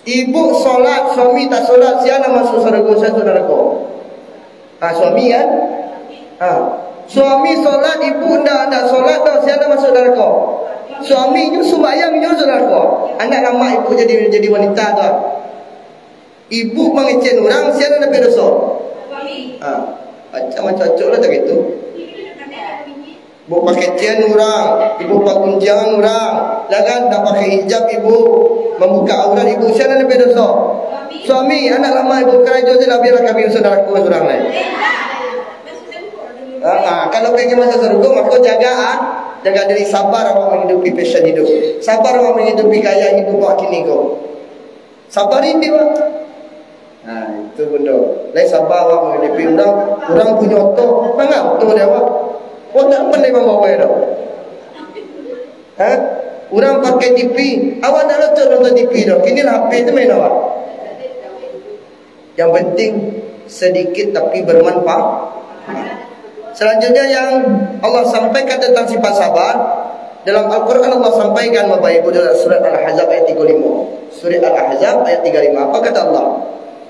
Ibu solat, suami tak solat, sia nan masuk sarugo, sia masuk narako? Ha, suami kan? Ha. Suami solat, ibu ndak, ndak solat doh, sia nan masuk narako? Suami inyo sumbayang, inyo masuk narako. Anak lamak ibu jadi, jadi wanita tu. Ibu mangecekan urang, sia nan dapek doso? Ha. Macam-macam cocok lah tak itu. Ibu pakecekan urang, ibu pagunjiangan urang, lah kan, ndak pakai hijab ibu, mambuka aurat ibu, sia nan dapek doso? Suami, anak lamak ibu, karajo se lah, bialah kami masuk narako surang lai. Ha, ha, kalau pengen masuk sarugo, mako jaga, ah, jaga diri, sabar awak manghidupi passion hidup. Sabar awak manghidupi gaya hidup awak kini ko. Sabar indik, Pak. Nah, itu bundo. Lai sabar awak manghidupi urang, urang punyo oto, manga oto dek awak? Awak ndak pandai mambawa doh. Ha? Urang pakai T V, awak ndak locok nonton T V doh. Kini lah H P tu main awak. Yang penting sedikit tapi bermanfaat. Selanjutnya yang Allah sampaikan tentang sifat sabar, dalam Al-Quran Allah sampaikan, Bapak Ibu, dalam surat Al-Ahzab ayat tiga puluh lima. Surat Al-Ahzab ayat tiga puluh lima. Apa kata Allah?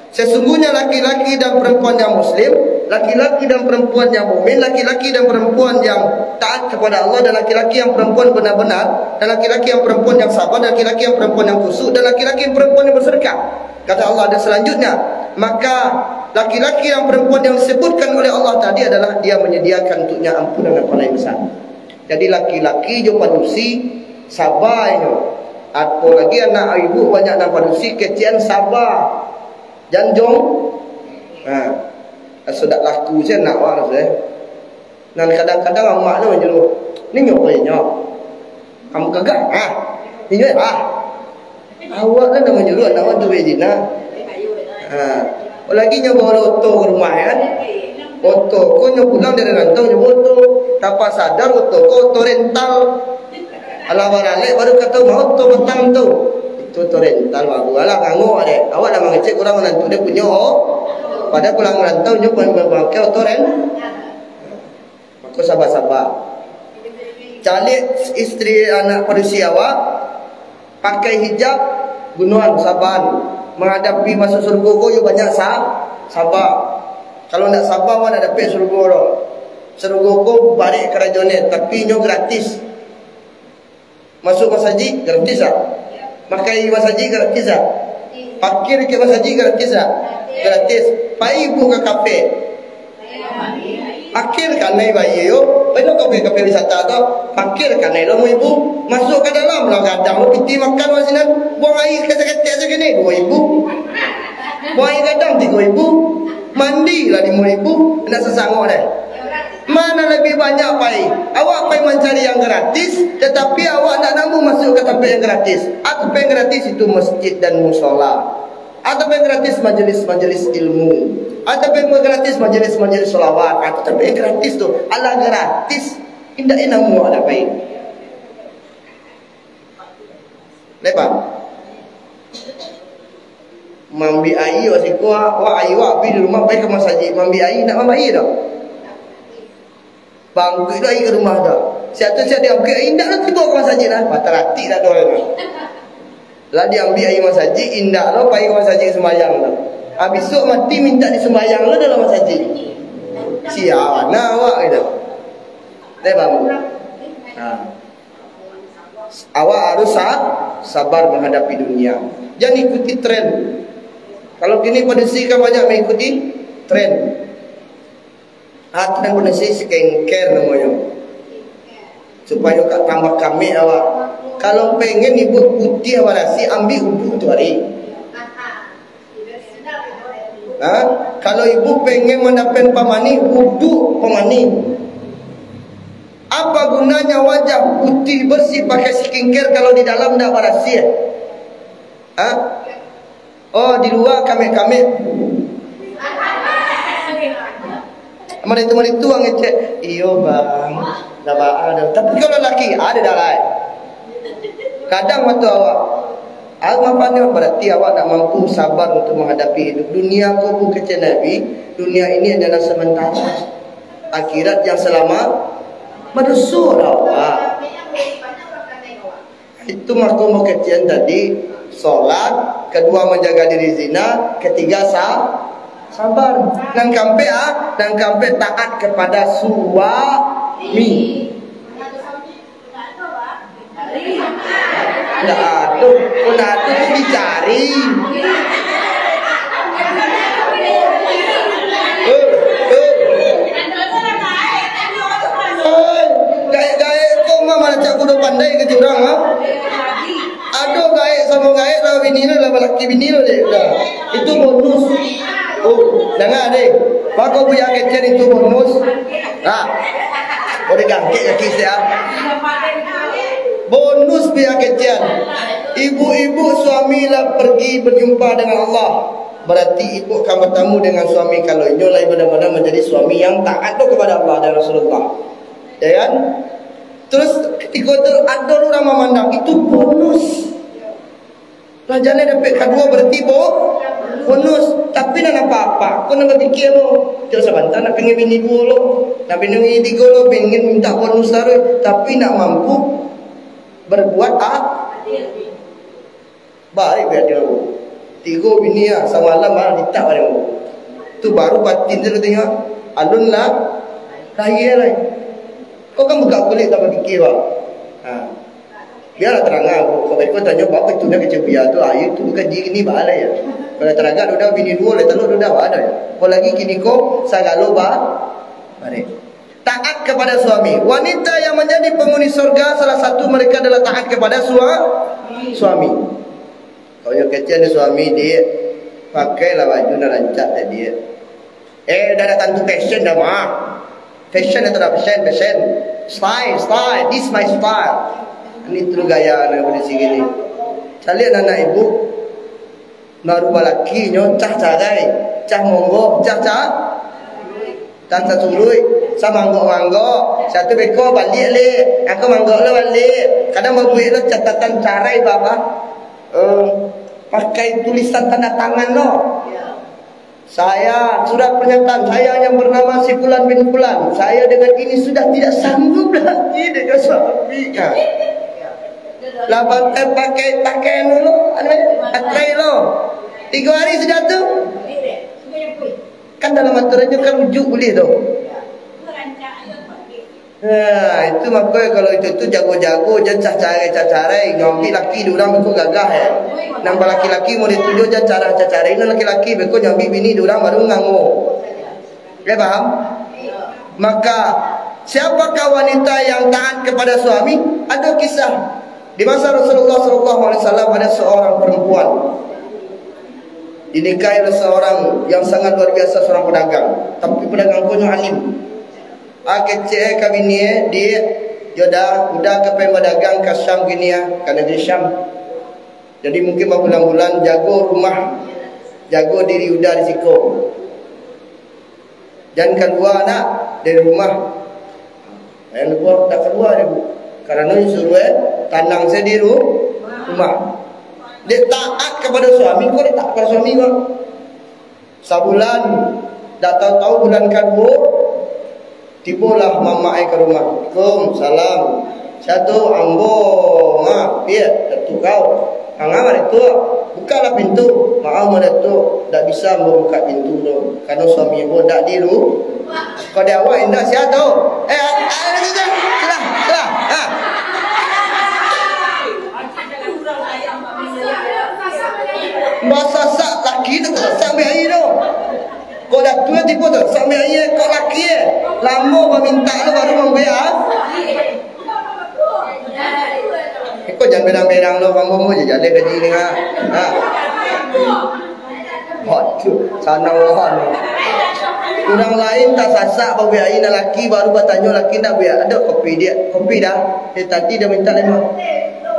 Sesungguhnya laki-laki dan perempuan yang muslim, laki-laki dan perempuan yang mukmin, laki-laki dan perempuan yang taat kepada Allah, dan laki-laki yang perempuan benar-benar, dan laki-laki yang perempuan yang sabar, dan laki-laki yang perempuan yang khusyuk, dan laki-laki yang perempuan yang bersedekah. Kata Allah, dan selanjutnya, maka laki-laki dan perempuan yang disebutkan oleh Allah tadi adalah dia menyediakan untuknya ampunan dan pahala yang besar. Jadi laki-laki jo padusi, sabar inyo. Apolagi anak ibu banyak nan padusi, kecekan sabar. Jan jong. Ha. Sudah laku se nak wak se. Nan kadang-kadang amak tu manyuruh, "Ni nyo pai nyo? Kamu kagak? Ah, ni nyo ah." Awak kan nan manyuruh anak awak tu bajina. Ha. Apolagi nyo bawa oto ka rumah, kan. Oto ko nyo pulang dari rantau nyo bawa oto. Tanpa sadar oto ko oto rental. Alah baralek baru kato mah oto patang tu. Itu oto rental baru. Alah ngangok dek. Awak lah mangecek urang nan tu dia punyo. Padahal pulang rantau nyo pun mamakai oto ren-, Mako sabar-sabar. Caliak istri anak padusi awak, pakai hijab, gunoan, sabar. Manghadapi masuak sarugo ko yo banyak sa-, sabar. Kalau ndak sabar, awak ndak dapek sarugo doh. Sarugo ko barek karajonyo, tapi nyo gratis. Masuak masajik gratis ah? Makai masajik gratis ah? Pakir ka masajik gratis ah? Gratis. Pai ibu ka kafe? Pakir kanai bayia yo. Pai lo kafe-kafe wisata tu. Pakir kanai lo ibu. Masuak ka dalam lah gadang lo piti makan wak sinan. Buang aia saketek-saketek duo ribu. Buang aia gadang tigo ribu. Mandi lah limo ribu. Ndak sasangok deh. Mana lebih banyak pai? Awak pai mancari yang gratis, tatapi awak ndak namuah masuak ka tampek yang gratis. A tampek yang gratis itu masjid dan musola. A tampek yang gratis majelis-majelis ilmu. A tampek yang gratis majelis-majelis sholawat. A tampek yang gratis tu alah gratis. Indak namuah awak pai. Lebar. Maambiak aia wak siko, wak aia wak abih di rumah, pai ka masajik maambiak aia, indak maambiak aia doh. Bangkuik tu aia ka rumah tu. Siap tu siap diambiak aia, indak lah tibo ka masajik lah. Patah ati dah tu. Lah diambiak aia masajik, indak lo pai ka masajik sumbayang tu. Ah, bisuak mati mintak disumbayang lo dalam masajik. Sia bana awak gitu. Lebar. Ha. Awak harus sa-, sabar manghadapi dunia. Jan ikuti tren. Kalau kini padusi kan banyak mangikuti tren. Ah, tren padusi skincare namonyo. Supayo ka tambah kamek awak. Kalau pengen ibu putiah barasi, ambiak ubuk tu hari. Ha? Kalau ibu pengen mandapek pamanih, uduk pamanih. Apa gunanya wajah putih bersih pakai skincare kalau di dalam ndak barasiah? Ha? Oh, di lua kamek-kamek. Mari tu, mari tu, ang ngecek. Iyo, bang. Dah baa dah. Tapi kalau laki, ada dah lai. Kadang mata awak. Awak maafkan, berarti awak nak mampu sabar untuk menghadapi hidup. Dunia ko bukan kecil Nabi. Dunia ini adalah sementara. Akhirat yang salamaik, madoso lah awak. Itu mako kecek tadi, solat, kedua menjaga diri zina, ketiga sa-, sabar. Nan kampek ah, nan kampek taat kepada suami. Ndak ado, ndak ado tu dicari. Eh, eh. Oi, gaek-gaek ko mah malacak kudo pandai ka jurang, ha? Ado gaek samo gaek lah bini tu, lah balaki bini tu je. Dah. Itu bonus. Oh, danga deh. Mako buya kecek itu bonus. Nah. Boleh gangkek kaki saya. Bonus buya kecek. Ibu-ibu suami lah pergi berjumpa dengan Allah. Berarti ibu akan bertemu dengan suami kalau inyo lah benar-benar menjadi suami yang taat tu kepada Allah dan Rasulullah. Ya kan? Terus ketiga tu, ado urang mamandang itu bonus. Lah jaleh dapek kaduo berarti bo-, bonus. Tapi nan apak-apak ko nan bapikia lo. Kiro sabanta nak pingin bini duo lo. Nak pingin bini tigo lo, pingin minta bonus taruih. Tapi nak mampu berbuat a-, baik buat adil lo. Tigo bini ah, samalam ah, ditap baliak lo. Tu baru batin tu tengok. Alun lah, lahia lai. Kau kan buka kulik tak bapikia, bang. Ha. Bialah tarang ah, kok beko tanyo, "Baa itu nak kecek buya tu?" Ayo tu bukan diri ni, baa lah ya. Kalau tarang ah, udah bini duo, lah tano udah baa dah ya. Apalagi kini ko sagalo ba-, barek. Taat kepada suami. Wanita yang menjadi penghuni surga, salah satu mereka adalah taat kepada sua-, suami. Kalau nyo kecek ni suami, "Diak, pakailah baju nan rancak, Diak." Eh, dah, dah tantu fashion dah, mah. Fashion atau dah fashion, fashion. Style, style. This my style. Ini tu gaya anak muda sini ni. Caliak anak ibu. Baru balaki nyo, cah carai. Cah monggo, cah ca-, cah casuruik. Cah manggok-manggok. Satu beko baliak lek. Aku manggok lo baliak. Kadang babuek lo catatan carai tu apa? Eh, pakai tulisan tanda tangan lo. Saya, surat pernyataan, saya yang bernama si Fulan bin Fulan, saya dengan ini sudah tidak sanggup lagi dengan suami. Ha. Lah pakai, pakai, pakai anu lo, anu, atrai lo. Tiga hari sudah tu. Kan dalam aturan tu kan rujuk boleh tu. Nah, itu mako kalau itu tu jago-jago je, cah carai, cah carai, ngambil laki di urang beko gagah ya. Nang balaki-laki mau dituju je cara cah carai, nang laki-laki beko ngambil bini di urang baru ngango. Ya, paham? Maka, siapakah wanita yang taat kepada suami? Ada kisah. Di masa Rasulullah sallallahu alaihi wasallam ada seorang perempuan dinikahi oleh seorang yang sangat luar biasa, seorang pedagang. Tapi pedagang ko nyo alim. Ah, kecek eh, ka bini eh, "Diak, yo dah, udah ka pai badagang ka Syam kini ah, ka negeri Syam. Jadi mungkin babulan-bulan jago rumah, jago diri udah di siko. Jan kalua nak dari rumah." Jan kalua, dak kalua deh, Bu. Karano disuruh eh, tanang sajo di ru-, rumah. Dek taat kepada suami, kok dek taat kepada suami, Bang? Sabulan, dak tahu-tahu bulan kaduo, tibolah mamak ai ka rumah. "Assalamualaikum." "Sia tu?" "Ambo, Mak." "Piak, Datuak kau?" "Manga, Mak Datuak?" "Bukalah pintu." "Maaf, Mak Datuak, dak bisa ambo buka pintu tu, karano suami ambo dak di ru-." Kok di awak indak, sia tu? Eh, ah, ah, sudah, sudah, sudah. Ah. Basasak laki tu, tasasak ambiak aia tu. Kok datuak tibo tu, tasasak ambiak aia, kok laki eh. Lamo bamintak tu baru mambuek, ah. Iko jan berang-berang lo, kamu mau je jaleh kaji ni, ha. Ha. Waduh, sanang lawan. Urang lain tasasak babuek aia, nan laki baru batanyo laki nak buek. Ado kopi diak, kopi dah. Eh, tadi dah minta limo.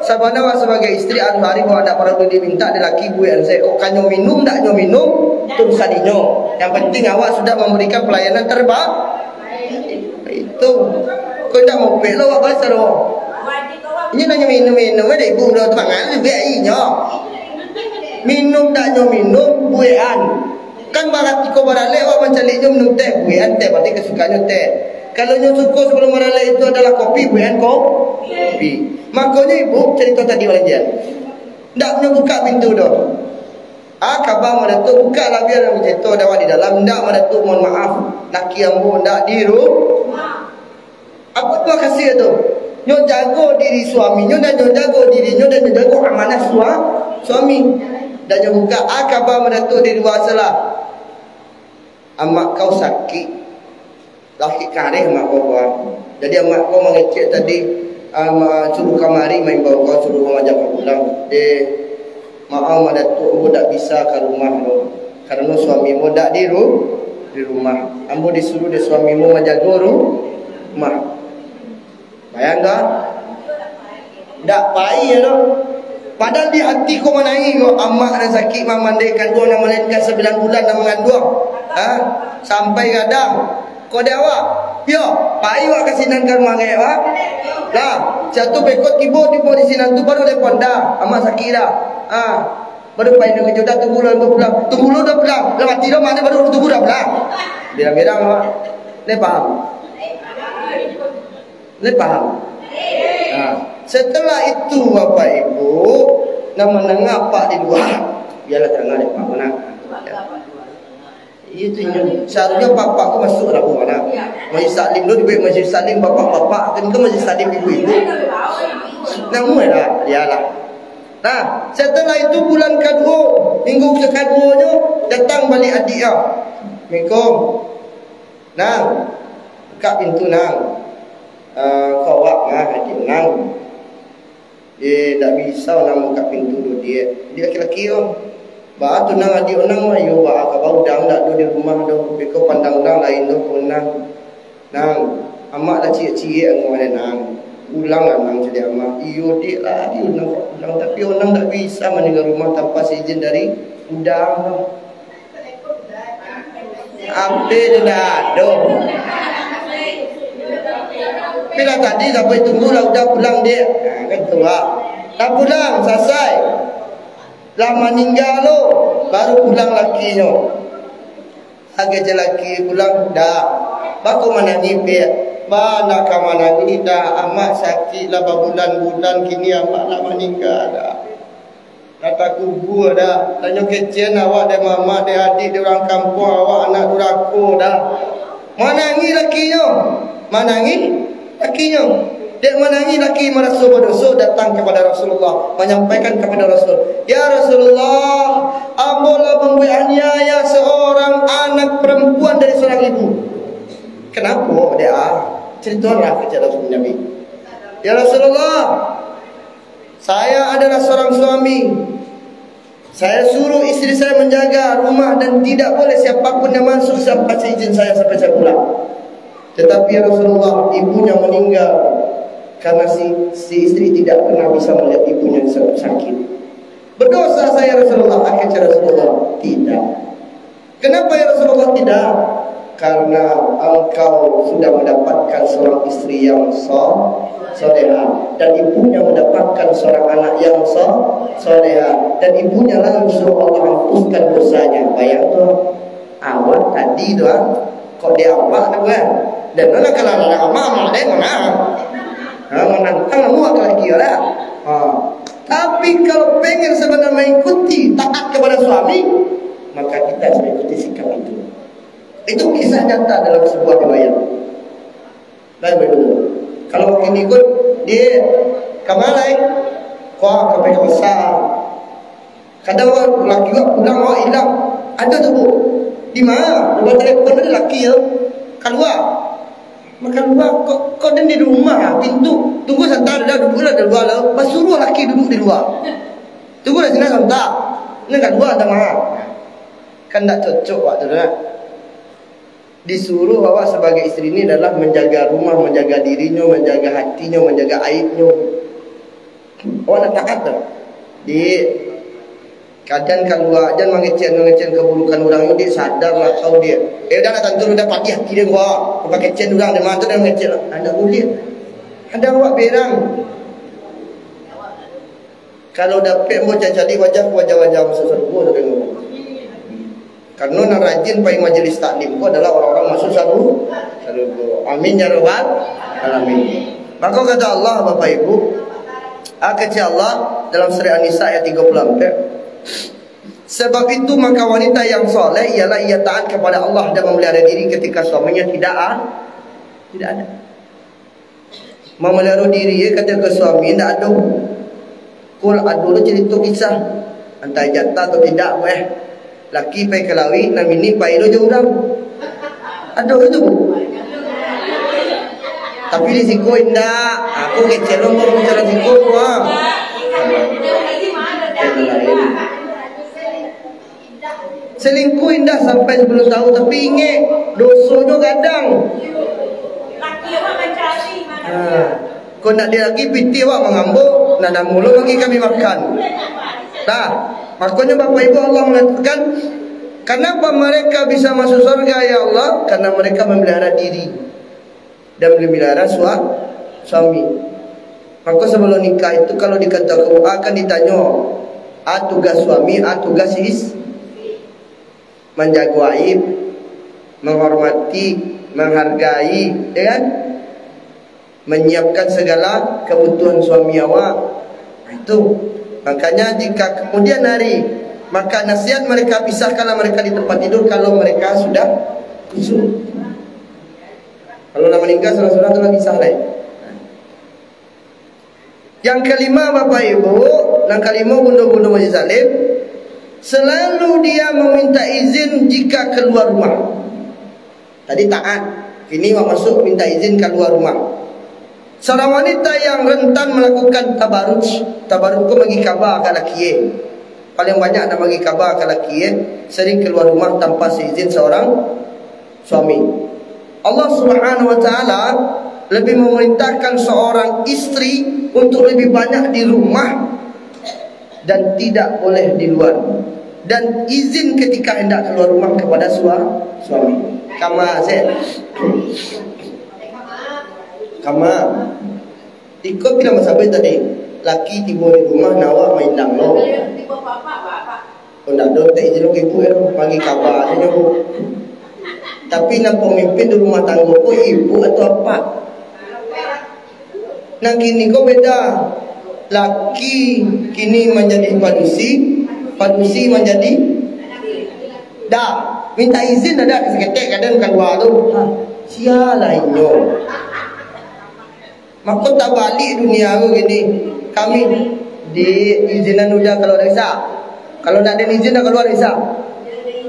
Sabana awak sabagai istri, hari-hari awak dak paralu diminta dek laki buek sajo. Kok kanyo minum, dak nyo minum, tu urusan inyo. Yang penting awak sudah memberikan pelayanan terba-, itu. Kok indak mopek lo awak baso lo. Inyo nanyo minum-minum, eh, dek ibu lo tu mangan, buek inyo. Minum dak nyo minum, buekan. Kan barati ko baralek, awak mancaliaknyo minum teh, buekan teh, barati kasukaannyo teh. Kalau nyo suko sabalun baralek itu adalah kopi, buekan ko-, kopi. Makonyo ibu carito tadi urang jian. Ndak nyo bukak pintu doh. Ah, kaba Mak Datuak, bukaklah, bia urang carito dek awak di dalam. Ndak, Mak Datuak, mohon maaf, laki ambo ndak di ru-, Apo tu kasih tu? Nyo jago diri suaminyo, dan nyo jago dirinyo, dan nyo jago amanah sua-, suami. Dan nyo buka, ah, kaba Mak Datuak di lua salah. Amak kau sakik. Sakik kareh amak kau, ah. Jadi amak kau mangecek tadi, ah, ma-, suruh kamari maimbau kau, suruh mangajak kau pulang. Deh, maaf, Mak Datuak, ambo dak bisa ka rumah tu, karano suami ambo dak di ru-, di rumah. Ambo disuruh dek suami ambo manjago ru-, rumah. Bayangkan, dak pai yo tu. Padahal di hati ko manangih ko, amak nan sakik mamandai kanduang, nan malainkan sambilan bulan nan manganduang. Ha? Sampai gadang. Ko dek awak, yo, pai awak ka sinan ka rumah gaek awak. Lah, satu bekot tibo, tibo di sinan tu baru telepon dah, amak sakik dah. Ha. Baru pai nan kajo dah, tunggu lah, tunggu pulang. Tunggu lu dah pulang. Lah mati dah, mati baru tunggu dah pulang. Bilang-bilang awak. Ni paham? Ni paham? Ha. Setelah itu, Bapak Ibu, nan mandanga apak di lua, bialah tangah dek apak, mana? Iyo tu inyo. Saharusnyo bapak ko masuak dalam rumah nah. Majlis taklim tu dibuek majlis taklim bapak-bapak, kan tu majlis taklim ibu-ibu. Namuah lah, iyolah. Nah, setelah itu bulan kaduo, minggu ka kaduonyo, datang baliak adiak ah. "Assalamualaikum. Nang, bukak pintu, Nang. Ah, ko awak mah, adiak Nang." Eh, dak bisa Nang bukak pintu tu, Diak. Diak laki-laki ko. Baa tu Nang, adiak Nang mah, iyo baa, kaba udang dak ado di rumah doh, beko pandang urang lain doh ko Nang. Nang, amak lah ciek-ciek ango dek Nang. Pulanglah Nang, caliak amak. Iyo, Diak lah, iyo Nang ka pulang, tapi Onang dak bisa maningga rumah tanpa seizin dari udang doh. Ampia tu dah ado. Tapi lah tadi sampai tunggu lah, udah pulang dia. Nah, kan tu lah. Dah pulang, salasai. Lah maningga lo, baru pulang lakinyo. Agak je laki pulang, dah. Bako manangih, Piak? Bah, nak ka manangih dah. Amak sakik lah babulan-bulan kini, amak lah maningga dah. Lah takubua dah. Tanyo kecekan awak dek mamak, dek adiak, dek urang kampuang, awak anak durako dah. Manangih lakinyo. Manangih lakinyo. Dek manangih laki maraso badoso, datang kapado Rasulullah, manyampaikan kapado Rasul, "Ya Rasulullah, ambo lah mambuek aniaya saurang anak parampuan dari saurang ibu." "Kanapo, Dek ah? Caritolah," kecek Rasul Nabi. "Ya Rasulullah, saya adalah saurang suami. Saya suruh istri saya manjaga rumah dan tidak boleh siapapun yang masuk sampai seizin saya, sampai saya pulang. Tetapi, ya Rasulullah, ibunya meninggal karena si, si istri tidak pernah bisa melihat ibunya sa-, sakit. Berdosa saya, Rasulullah?" Akhirnya Rasulullah, "Tidak." "Kenapa, ya Rasulullah, tidak?" "Karena engkau sudah mendapatkan seorang istri yang so-, soleha, dan ibunya mendapatkan seorang anak yang so-, soleha, dan ibunya langsung Allah hapuskan dosanya." Bayangkan, awak tadi tu, ah, kok di awak tu kan? Dan mana kalau ada amak, amak lain mana? Ha, menantang semua lagi lah. Ha. Tapi kalau pengen sebenarnya mengikuti taat kepada suami, maka kita harus mengikuti sikap itu. Itu kisah nyata dalam sebuah riwayat. Baik, baik dulu. Kalau makin ikut, dia ka ma lai? Wah, ka pai ka pasar. Kadang awak laki awak pulang, awak ilang. Ada tu, Bu. Di mana? Nomor telepon ada laki ya. Kalua. Maka lua, kok, kok den di rumah, pintu. Tunggu santa, dah duduklah di lua lah. Pasuruah laki duduk di lua. Tunggulah sinan santa. Nan kalua dah mah. Kan ndak cocok awak tu dah. Disuruh awak sebagai isteri ni adalah menjaga rumah, menjaga dirinyo, menjaga hatinyo, menjaga aibnyo. Awak nak taat tu. Di kadan kalua, jan mangecek-mangecek keburukan urang tu, Dik, sadarlah kau, Dik. Eh, dah lah, tantu dah patih hati dia, gua. Kau pakecek urang, dia mah tu dah mangecek lah. Anak kulit. Ada awak berang. Kalau dapek ambo cacali wajah, wajah-wajah masuak sarugo tu tengok. Karena nan rajin pai majelis taklim ko adalah orang-orang masuk saru-, sarugo. Amin ya rabbal alamin. Maka kata Allah, Bapak Ibu, ah, kecek Allah dalam surah An-Nisa ayat tiga puluh empat, "Sebab itu maka wanita yang soleh ialah ia taat kepada Allah dan memelihara diri ketika suaminya tidak a-, tidak ada." Mamaliharo diri, ye, kata ka suami, ndak ado. Kul ado tu carito kisah, antah jatah atau tidak, weh. Laki pai ka lawik, nan bini pai lo jo urang. Ado itu, Bu. Tapi di siko indak. Aku kecek lo, baru bicara siko, ha. Selingkuh indak sampai sapuluah tahun, tapi ingek, dosonyo gadang. Ha. Kok ndak ada lagi pitih awak mangambok, nan namo lo bagi kami makan. Nah, makonyo Bapak Ibu, Allah mengatakan, kenapa mereka bisa masuk surga, ya Allah? Karena mereka memelihara diri dan memelihara sua-, suami. Maka sebelum nikah itu, kalau dikatakan, akan ditanyo, a tugas suami, a tugas is-, manjago aib, menghormati, menghargai, ya kan? Menyiapkan segala kebutuhan suami awak. Nah, itu. Makanya jika kemudian hari, maka nasihat mereka, pisahkanlah mereka di tempat tidur kalau mereka sudah kusuk. Kalau lah maningga, surang-surang tu lah pisah lai. Yang kelima, Bapak Ibu, yang kelima, bundo-bundo Majelis Taklim, selalu dia meminta izin jika keluar rumah. Tadi taat, kini awak masuk minta izin keluar rumah. Seorang wanita yang rentan melakukan tabaruj, tabaruj ko bagi kaba ka laki, eh. Paling banyak nak bagi kaba ka laki, eh, sering keluar rumah tanpa seizin seorang suami. Allah Subhanahu wa Ta'ala lebih memerintahkan seorang istri untuk lebih banyak di rumah dan tidak boleh di luar, dan izin ketika hendak keluar rumah kepada sua-, suami. Kama se. Kama. Iko pila masabuik tadi, laki tibo di rumah, nan awak mailang lo. Kok ndak ado, tak izin lo ibu, eh, lo bagi kaba sajo, Bu. Tapi nan pamimpin di rumah tanggo ko ibu atau apak? Nan kini ko beda. Laki kini manjadi padusi, padusi manjadi, dah, minta izin ado saketek kadang kalua tu. Ha, sia lah inyo. Mako tabalik dunia ko kini. Kami diizinan udah kalua dari sa. Kalau ndak den izin, ndak kalua dari sa.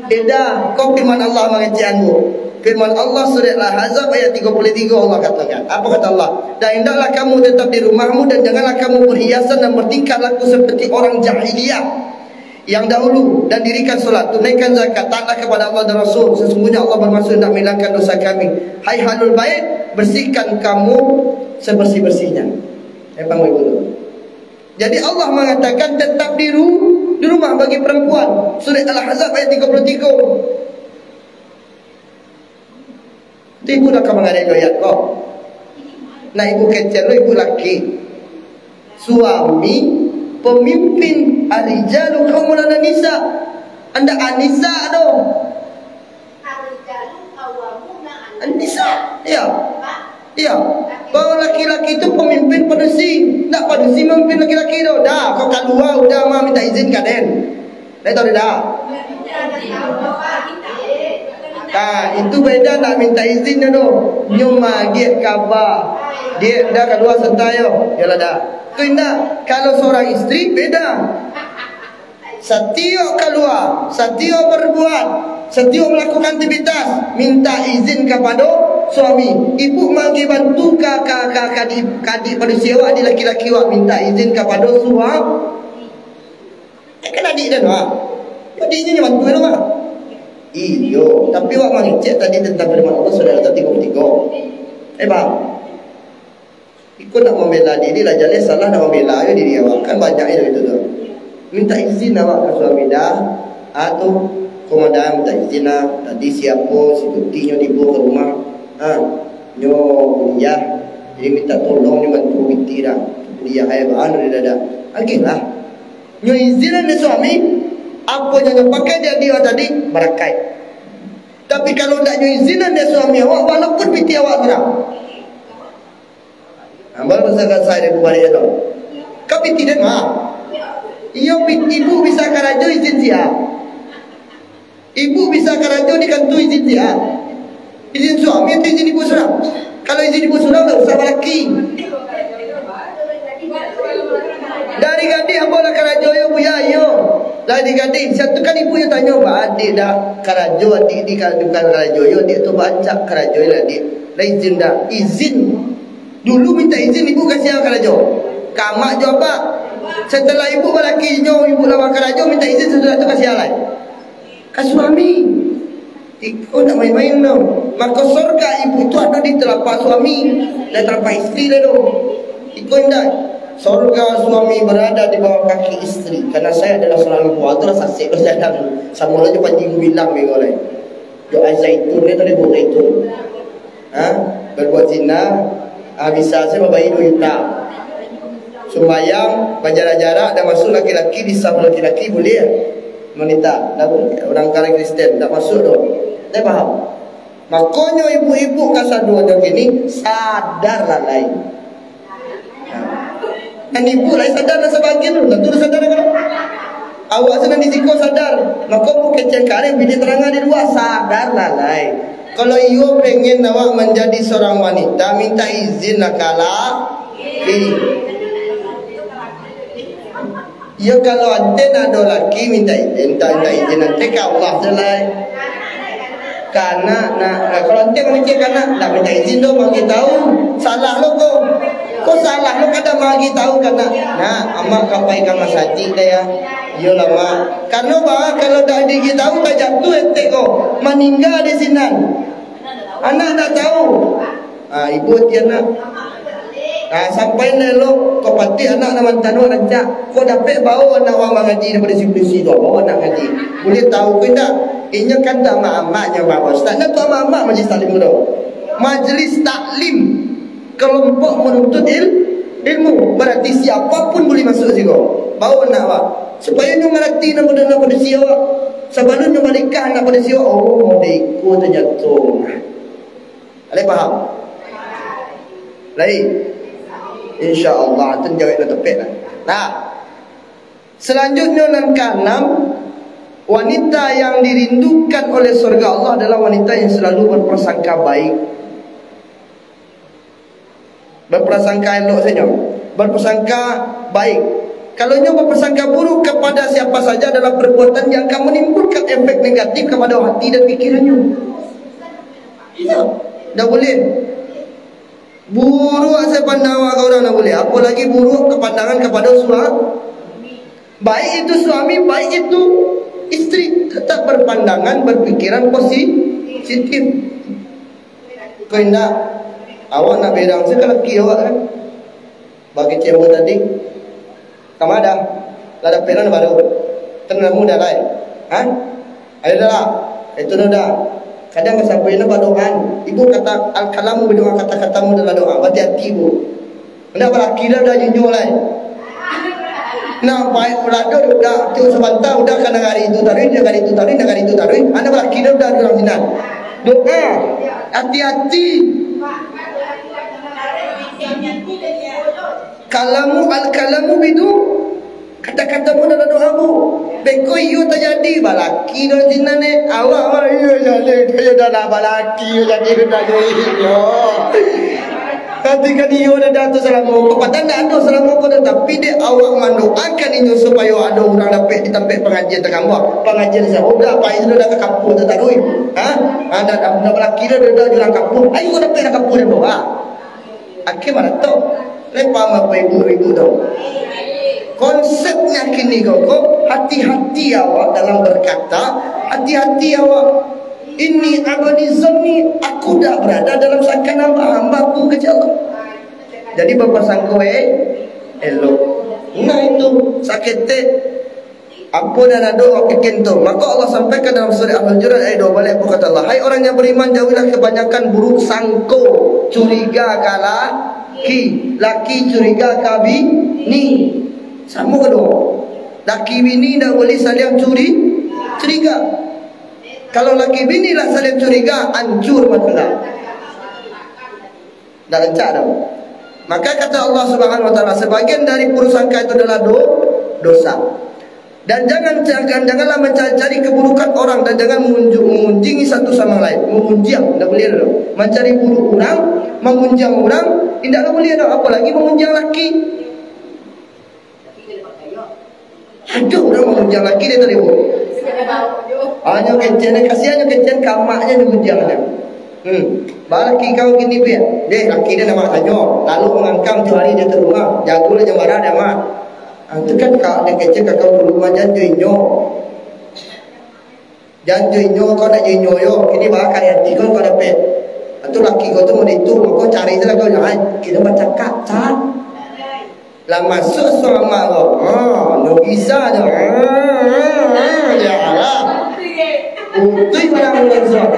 Beda, ko firman Allah mangecek ambo. Firman Allah surat Al-Ahzab ayat tiga puluh tiga, Allah katakan. Apa kata Allah? "Dan hendaklah kamu tetap di rumahmu dan janganlah kamu berhiasan dan bertingkah laku seperti orang jahiliyah yang dahulu, dan dirikan salat, tunaikan zakat, taatlah kepada Allah dan Rasul. Sesungguhnya Allah bermaksud hendak menghilangkan dosa kami. Hai Ahlul Bait, bersihkan kamu sebersih-bersihnya." Eh, paham ibu tu? Jadi Allah mengatakan tetap di ru-, di rumah bagi perempuan. Surat Al-Ahzab ayat tiga puluh tiga. Tu ibu dah ka mangarek jo ayat ko. Nah, ibu kecek lo, ibu laki. Suami pemimpin, ar-rijalu qawwamuna 'alan nisa. Andak an-nisa doh. An-nisa, iya. Iya. Bahwa laki-laki tu pemimpin padusi. Ndak padusi memimpin laki-laki tu. Dah, kau kalua udah mah minta izin ka den. Lai tahu dah. Nah, itu beda nak minta izin tu. Nyo magiah kaba. Dia dah kalua santai yo. Yalah dah. Tu indak. Kalau seorang isteri beda. Satiok kalua, satiok berbuat, satiok melakukan aktivitas, minta izin kapado suami. Ibu manggi bantu ka, ka, ka, ka di, ka di padusi awak, di laki-laki awak, minta izin kapado suami. Eh, kan adik den, ha? Adiknyo nyo bantu, ha? Iyo, tapi awak mangecek tadi tentang firman Allah, Saudara, tiga puluh tiga. Eh, paham? Iko nak mambela diri lah, jaleh salah nak mambela jo diri awak. Kan banyak jo itu tu. Minta izin awak ka suami dah. Ah, tu, komandan minta izin lah. Tadi siapo, si Tuti nyo tibo ka rumah. Ha, nyo kuliah. Jadi minta tolong nyo bantu pitih dah. Kuliah ai baan dari dadah. Agiah lah. Nyo izin dari suami. Apo nan nyo pakai di adik awak tadi, barakaik. Tapi kalau ndak nyo izinan dek suami awak, walaupun pitih awak surang. Ambo masakan saya ibu baliak tu. Ka pitih den mah. Iyo, pi-, ibu bisa karajo izin sia. Ibu bisa karajo di kantua izin sia. Izin suami atau izin ibu surang? Kalau izin ibu surang, ndak usah balaki. Dari gadih ambo lah karajo yo, Buya, iyo. Lah di gadih, situ kan ibu yo tanyo, "Ba adik dah karajo, adik di ka-, bukan karajo yo, adik tu bacak karajo lah, adik. Lah izin dah?" Izin. Dulu minta izin ibu ka sia karajo? Ka amak jo apak. Setelah ibu balaki nyo, ibu lah bakarajo, minta izin sasudah tu ka sia lai? Ka suami. Iko ndak main-main tu. Mako sorga ibu tu ado di telapak suami, dan telapak isteri dah tu. Iko indak. Sorga suami berada di bawah kaki isteri. Karena saya adalah seorang ibu, itulah sasek tu saya dah. Samo lo jo Panji Gumilang bego lai. Jo air zaitun, dia tadi buah zaitun. Ha? Berbuat zina, ha, bisa saja babayi dua juta. Sumbayang, bajarak-jarak, dah masuk laki-laki, di saf laki-laki, boleh? Wanita, dah boleh. Orang kaya Kristen, tak masuk tu. Dah faham? Makonyo ibu-ibu kasadonyo kini, sadarlah lai. Nan ibu lai sadar, nan sabagian tu, tantu sadar kan? Awak se nan di siko sadar. Mako, bu kecek kareh, bini taranga di lua, sadarlah lai. Kalau iyo pengen awak manjadi seorang wanita, minta izin lah ka laki. Iyo, kalau ante nak ado laki, minta izin, minta, minta izin ante ka Allah se lai. Ka anak, nak, nah, kalau ante mangecek ka anak, ndak minta izin doh, bagi tahu. Salah lo ko. Ko salah lo, kada bagi tahu ka anak. Nak, amak ka pai ka masajik dah ya. Iyolah, Mak. Karano bah, kalau ndak dibagi tahu, tajatuah etek ko. Maningga di sinan. Anak ndak tahu. Ah, ibu ati anak. Ah, sampai ndak elok, kok patik anak nan mantano rancak. Kok dapek bao anak wang mangaji daripada si polisi tu, bao anak ngaji. Buliah tahu ko indak? Inyo kan tu amak-amaknyo, Pak Ustaz. Nah, tu amak-amak majlis taklim tu. Majlis taklim, kelompok menuntut il-, ilmu. Berarti siapapun boleh masuk situ. Bao anak awak. Supaya nyo mangarati nan pado-pado si awak. Sabalun nyo banikah anak pado si awak, oh, mode iko tanyato. Alai paham? Lai? Insya Allah, tu jawab nan tepek lah. Nah, selanjutnya nan kaanam, wanita yang dirindukan oleh surga Allah adalah wanita yang selalu berprasangka baik. Berprasangka elok sajo. Berprasangka baik. Kalau nyo berprasangka buruk kepada siapa saja adalah perbuatan yang akan menimbulkan efek negatif kepada hati dan pikirannyo. Iyo, ndak buliah. Buruak sajo pandang awak ka urang ndak buliah, apolagi buruak kapandangan kapado sua-, baik itu suami, baik itu isteri, tetap berpandangan, berpikiran positif. Ko indak, awak nak berang sajo ka laki awak kan. Bagi cewek tadi, Kama dah? Lah dapek lah baru. Kan namu dah lai. Ha? Ayo dah lah. Itu dah dah. Kadang ka sampai nak badoa. Ibu kata, al-kalamu bidoa, kata-katamu adalah doa. Hati-hati, Bu. Ndak balaki dah, dah jinyo lai. Nah, baik, ulado dah, tu sabanta, udah ka nagari itu taruih, nagari itu taruih, nagari itu taruih. Anak balaki dah, dah di urang sinan. Doa. Hati-hati. Kalamu, al-kalamu bidu, kata-katamu dalam doa, Bu. Beko iyo tajadi, balaki dah sinan, eh. Awak, awak iyo jadi, iyo dah lah balaki, iyo jadi, iyo dah jadi, iyo. Nanti kan iyo dah, dah tu salamo ko, padahal ndak ado salamo ko dah, tapi dek awak mandoakan inyo supayo ado urang dapek di tampek pangajian takambah. Pangajian saudara, apa itu dah ka kampung tu taruih. Ha? Ha, dah, dah, dah balaki dah, dah, dah, urang kampung. Ayo ko dapek dah kampung dah, Bu. Ha? Akhir maratok. Lai paham apo ibu-ibu tu? Konsepnya kini ko, ko, hati-hati awak dalam berkata, hati-hati awak. Ini abadi zanni, aku dah berada dalam sangkaan hamba-hambaku, kecek Allah. Jadi, bapasangko, eh, elok. Nah, itu, saketek. Apo nan ado awak pikian tu? Mako Allah sampaikan dalam surah Al-Hujurat ayat dua baleh, kata Allah, "Hai orang yang beriman, jauhilah kebanyakan buruk sangko, curiga ka laki, laki curiga ka bini." Samo kaduo. Laki bini ndak boleh saling curi-, curiga. Kalau laki bini lah saling curiga, hancur rumah tangga. Ndak rancak doh. Maka kata Allah Subhanahu wa Taala, sebagian dari prasangka itu adalah do-, dosa. Dan jangan, jangan, janganlah mencari-cari keburukan orang, dan jangan mengunju-, mengunjingi satu sama lain. Mengunjing, ndak boleh doh. Mencari buruk orang, mengunjing orang, indak boleh doh. Apalagi mengunjing laki. Aduh, urang mangunjang laki dia tadi, Bu. Hanyo kecek, kasihan nyo kecek, kamaknyo digunjang dia. Hmm. Ba laki kau kini, Piak? Deh, laki dia nak tanyo. Lalu mangangkang tu hari dia tu rumah. Jago lah jambara dia, Mak. Ah, tu kan kak dia kecek, kakak dulu rumah janjo inyo. Jan jo inyo, kau nak jo inyo yo. Kini baa ka ati kau, kau dapek. Atu laki kau tu model tu, mako cari se lah kau, jan kini bacakak, cak. Lah masuak suang amak kau. Ha, nyo bisa jo. Ha, ha, ha, yo lah. Utuih barang urang suang.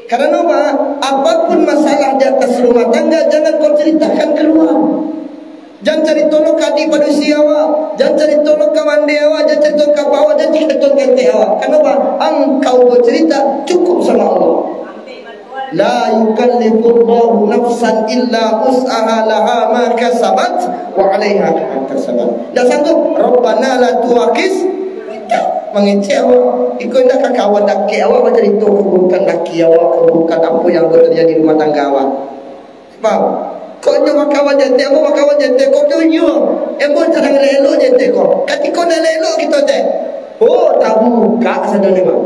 Karano apa? Apapun masalah di atas rumah tangga, jangan kau ceritakan keluar. Jan carito lo ka adik padusi awak, jan carito lo ka mandeh awak, jan carito ka apo awak, jan carito ka etek awak. Karano apa? Angkau bacerita cukup sama Allah. La yukallifullahu nafsan illa wus'aha, laha ma kasabat wa 'alaiha ma iktasabat. Ndak sanggup, Rabbana la tu'akhidz-, mangecek awak. Iko indak ka kawan dakek awak bacarito kaburukan laki awak, kaburukan apo yang lah tajadi di rumah tangga awak. Paham? Kok nyo bakawan jo etek, ambo bakawan jo etek, kok nyo iyo. Ambo sadang elok-elok jo etek ko. Katiko nan elok-elok kito teh, oh, tabukak sadonyo mah.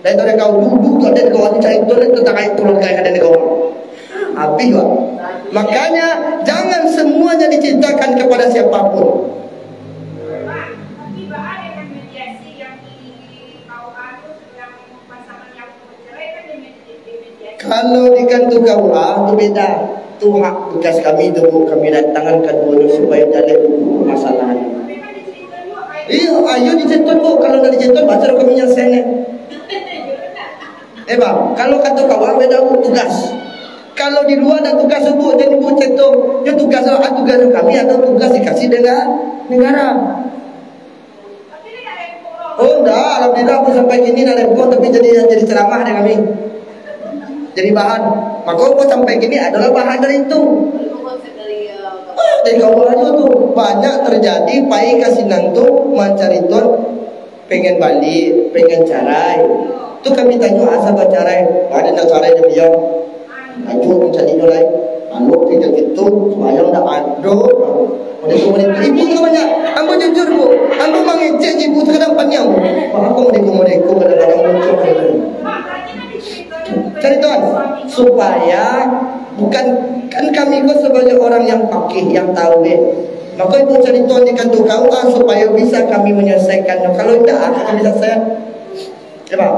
Dari tadi kau duduk tu, ado kawan cari tu, tu tak kait turun kai ka ado kawan. Habis, Pak. Makanya, jangan semuanya diceritakan kepada siapapun. Pak, tapi baa dengan mediasi yang di K U A tu, yang pasangan yang bercerai kan di med-, di mediasi? Kalau di kantua K U A tu beda. Tu hak tugas kami tu, Bu. Kami datangkan kaduonyo supayo jaleh dulu permasalahan. Tapi kan di situ, Bu, ayo. Iyo, ayo diceton, Bu. Kalau ndak diceton, baco kami nyansene. Eh, bang, kalau kato kawan, beda, Bu, tugas. Kalau di lua ado tugas, Bu, jan Bu ceto. Yo tugas, ah, tugas kami atau tugas dikasih dengan negara? Oh, ndak, alhamdulillah, aku sampai kini ndak rempoh, tapi jadi, jadi ceramah dek kami. Jadi bahan. Maka aku sampai kini adalah bahan dari itu. Ah, dari kawan aja tu. Banyak terjadi, pai ka sinan tu, mancari tuan. Pengen baliak, pengen carai. Tu kami tanyo asa bacarai. Ado nak carai dek baliau. Ajo mancari nyo lai. Anu, kito-kito, sumbayang dak ado. Model tu, model tu. Ibu tu banyak. Ambo jujur, Bu. Ambo mangecek ibu tu kadang paniang, Bu. Wah, apo model tu, model tu, kadang-kadang muncul. Cari tuan. Supaya bukan, kan kami ko sebagai orang yang pakih, yang tahu, eh. Maka ibu cari tuan di kantua K U A supayo bisa kami manyalasaikan. Kalau indak, ah, kami salasaikan. Cubo.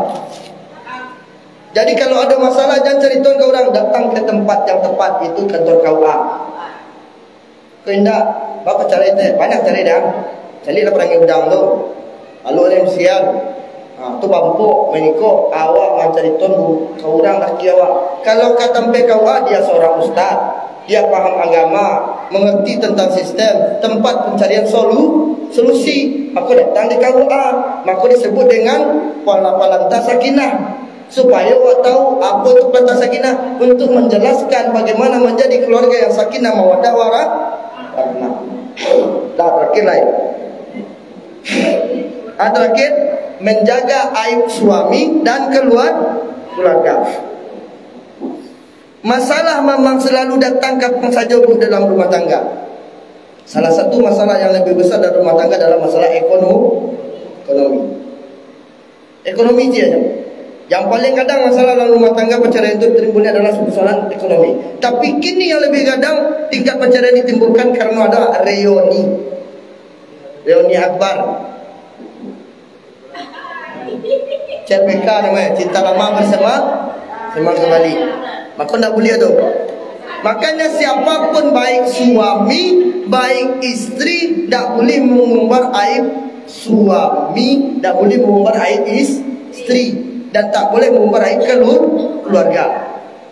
Jadi, kalau ado masalah, jan cari tuan ka urang, datang ka tempat yang tepat, itu kantua K U A. Kok indak, baa carai teh, banyak carai dah. Caliaklah parangai udang tu. Lalu ada yang sian. Ha, tu bampok, maniko, awak mancari tuan bu-, ka urang laki awak. Kalau ka tampek K U A, dia seorang ustaz, dia paham agama, mengerti tentang sistem, tempat pencarian solu-, solusi. Mako datang di K U A, mako disebut dengan pala-, palantas sakinah. Supayo awak tahu apo itu palantas sakinah, untuk menjelaskan bagaimana menjadi keluarga yang sakinah mawaddah warah-, warahmah. Dah, terakhir lai. Ah, terakhir, menjaga aib suami dan keluar-, keluarga. Masalah memang selalu datang kapan saja, Bu, dalam rumah tangga. Salah satu masalah yang lebih besar dalam rumah tangga adalah masalah ekono-, ekonomi. Ekonomi je. Yang paling kadang masalah dalam rumah tangga perceraian itu timbulnya adalah persoalan ekonomi. Tapi kini yang lebih kadang tingkat perceraian ditimbulkan karena ada reuni. Reuni akbar. C L B K namanya, cinta lama bersama, bersama kembali. Maka ndak buliah tu. Makanya siapapun, baik suami, baik istri, ndak buliah mengumbar aib suami, ndak buliah mengumbar aib is-, istri, dan tak boleh mengumbar aib kelu-, keluarga.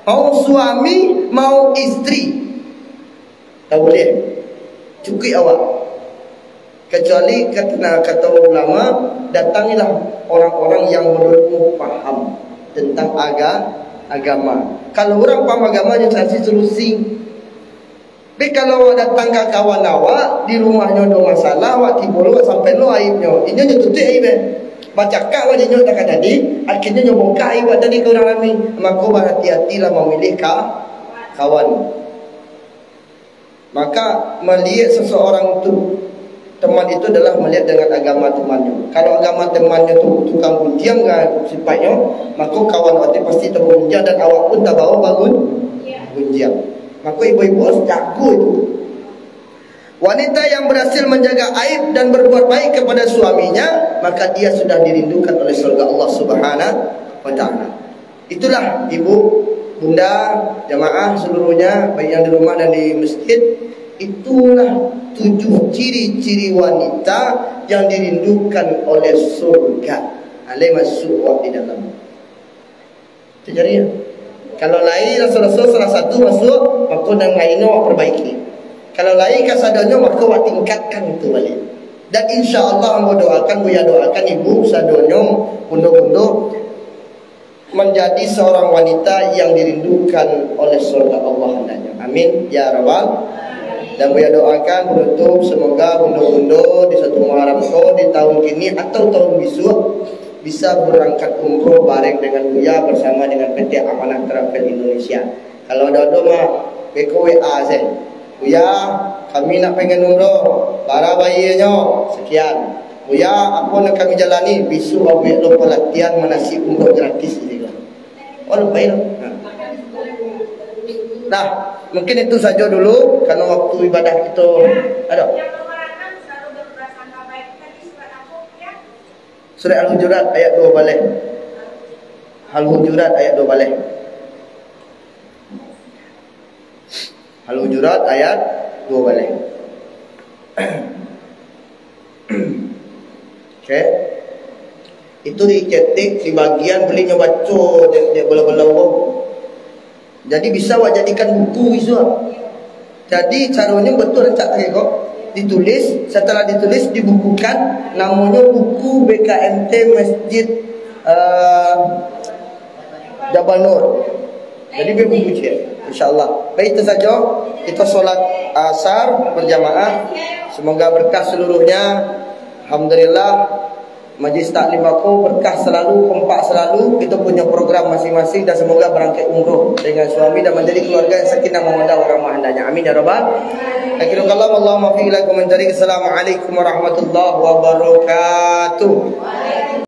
Mau suami, mau istri. Ndak buliah. Cukuik awak. Kecuali kata, kata ulama, datangilah orang-orang yang berumur paham tentang aga-, agama. Kalau urang paham agama, nyo cari solusi. Tapi kalau awak datang ka kawan awak, di rumahnyo ado masalah, awak tibo lo, awak sampai lo aibnyo. Inyo nyo tutuik aib, eh. Bacakak awak jo inyo tak jadi, akhirnyo nyo bongkar aib awak tadi ka urang rami. Mako, bahati-hatilah mamilih ka-, kawan. Maka, melihat seseorang tu, teman itu adalah melihat dengan agama temannyo. Kalau agama temannyo tu tukang gunjiang ka sipaiknyo, mako kawan awak tu pasti tagunjiang dan awak pun tabawa bagun-, gunjiang. Mako ibu-ibu harus jago itu. Wanita yang berhasil menjaga aib dan berbuat baik kepada suaminya, maka dia sudah dirindukan oleh surga Allah Subhanahu wa Ta'ala. Itulah ibu, bunda, jamaah seluruhnya, baik yang di rumah dan di masjid, itulah tujuh ciri-ciri wanita yang dirindukan oleh surga. Alai masuk awak di dalam. Itu jadi, kalau lai rasul-rasul salah satu masuk, mako nan lain awak perbaiki. Kalau lai kasadonyo, mako awak tingkatkan itu balik. Dan insya Allah, ambo doakan, Buya doakan ibu sadonyo, bundo-bundo, menjadi seorang wanita yang dirindukan oleh surga Allah hendaknya. Amin, ya Rabbal. Dan Buya doakan penutup, semoga bundo-bundo di satu Muharram ko, di tahun kini atau tahun bisuak, bisa berangkat umroh bareng dengan Buya bersama dengan P T Amanah Travel Indonesia. Kalau ado-ado mah, beko W A se. "Buya, kami nak pengen umroh, bara bayaranyo?" "Sekian." "Buya, apo nan kami jalani?" "Bisuak awak buek lo pelatihan manasik umroh gratis," gitu. Oh, lupa ya. Nah. Nah, mungkin itu saja dulu, karena waktu ibadah kita ada. Surat Al-Hujurat ayat dua baleh. Al-Hujurat ayat dua baleh. Al-Hujurat ayat dua baleh. Oke. Itu dicetek, dibagian, bulihnyo baco dek, dek bala-bala urang. Jadi bisa awak jadikan buku isuak. Jadi caronyo batua rancak tadi ko. Ditulis, setelah ditulis dibukukan, namonyo buku B K M T Masjid, eh, Jabal Nur. Jadi, biar buku ciek, insyaallah. Baik, itu saja. Kita solat asar berjamaah. Semoga berkah seluruhnya. Alhamdulillah, majlis taklim aku berkah selalu, kompak selalu. Kita punya program masing-masing dan semoga berangkat umroh dengan suami dan menjadi keluarga yang sakinah mawaddah warahmah hendaknya. Amin ya rabbal. Akhirul kalam, Allahumma fi ila kuman tarik. Assalamualaikum warahmatullahi wabarakatuh.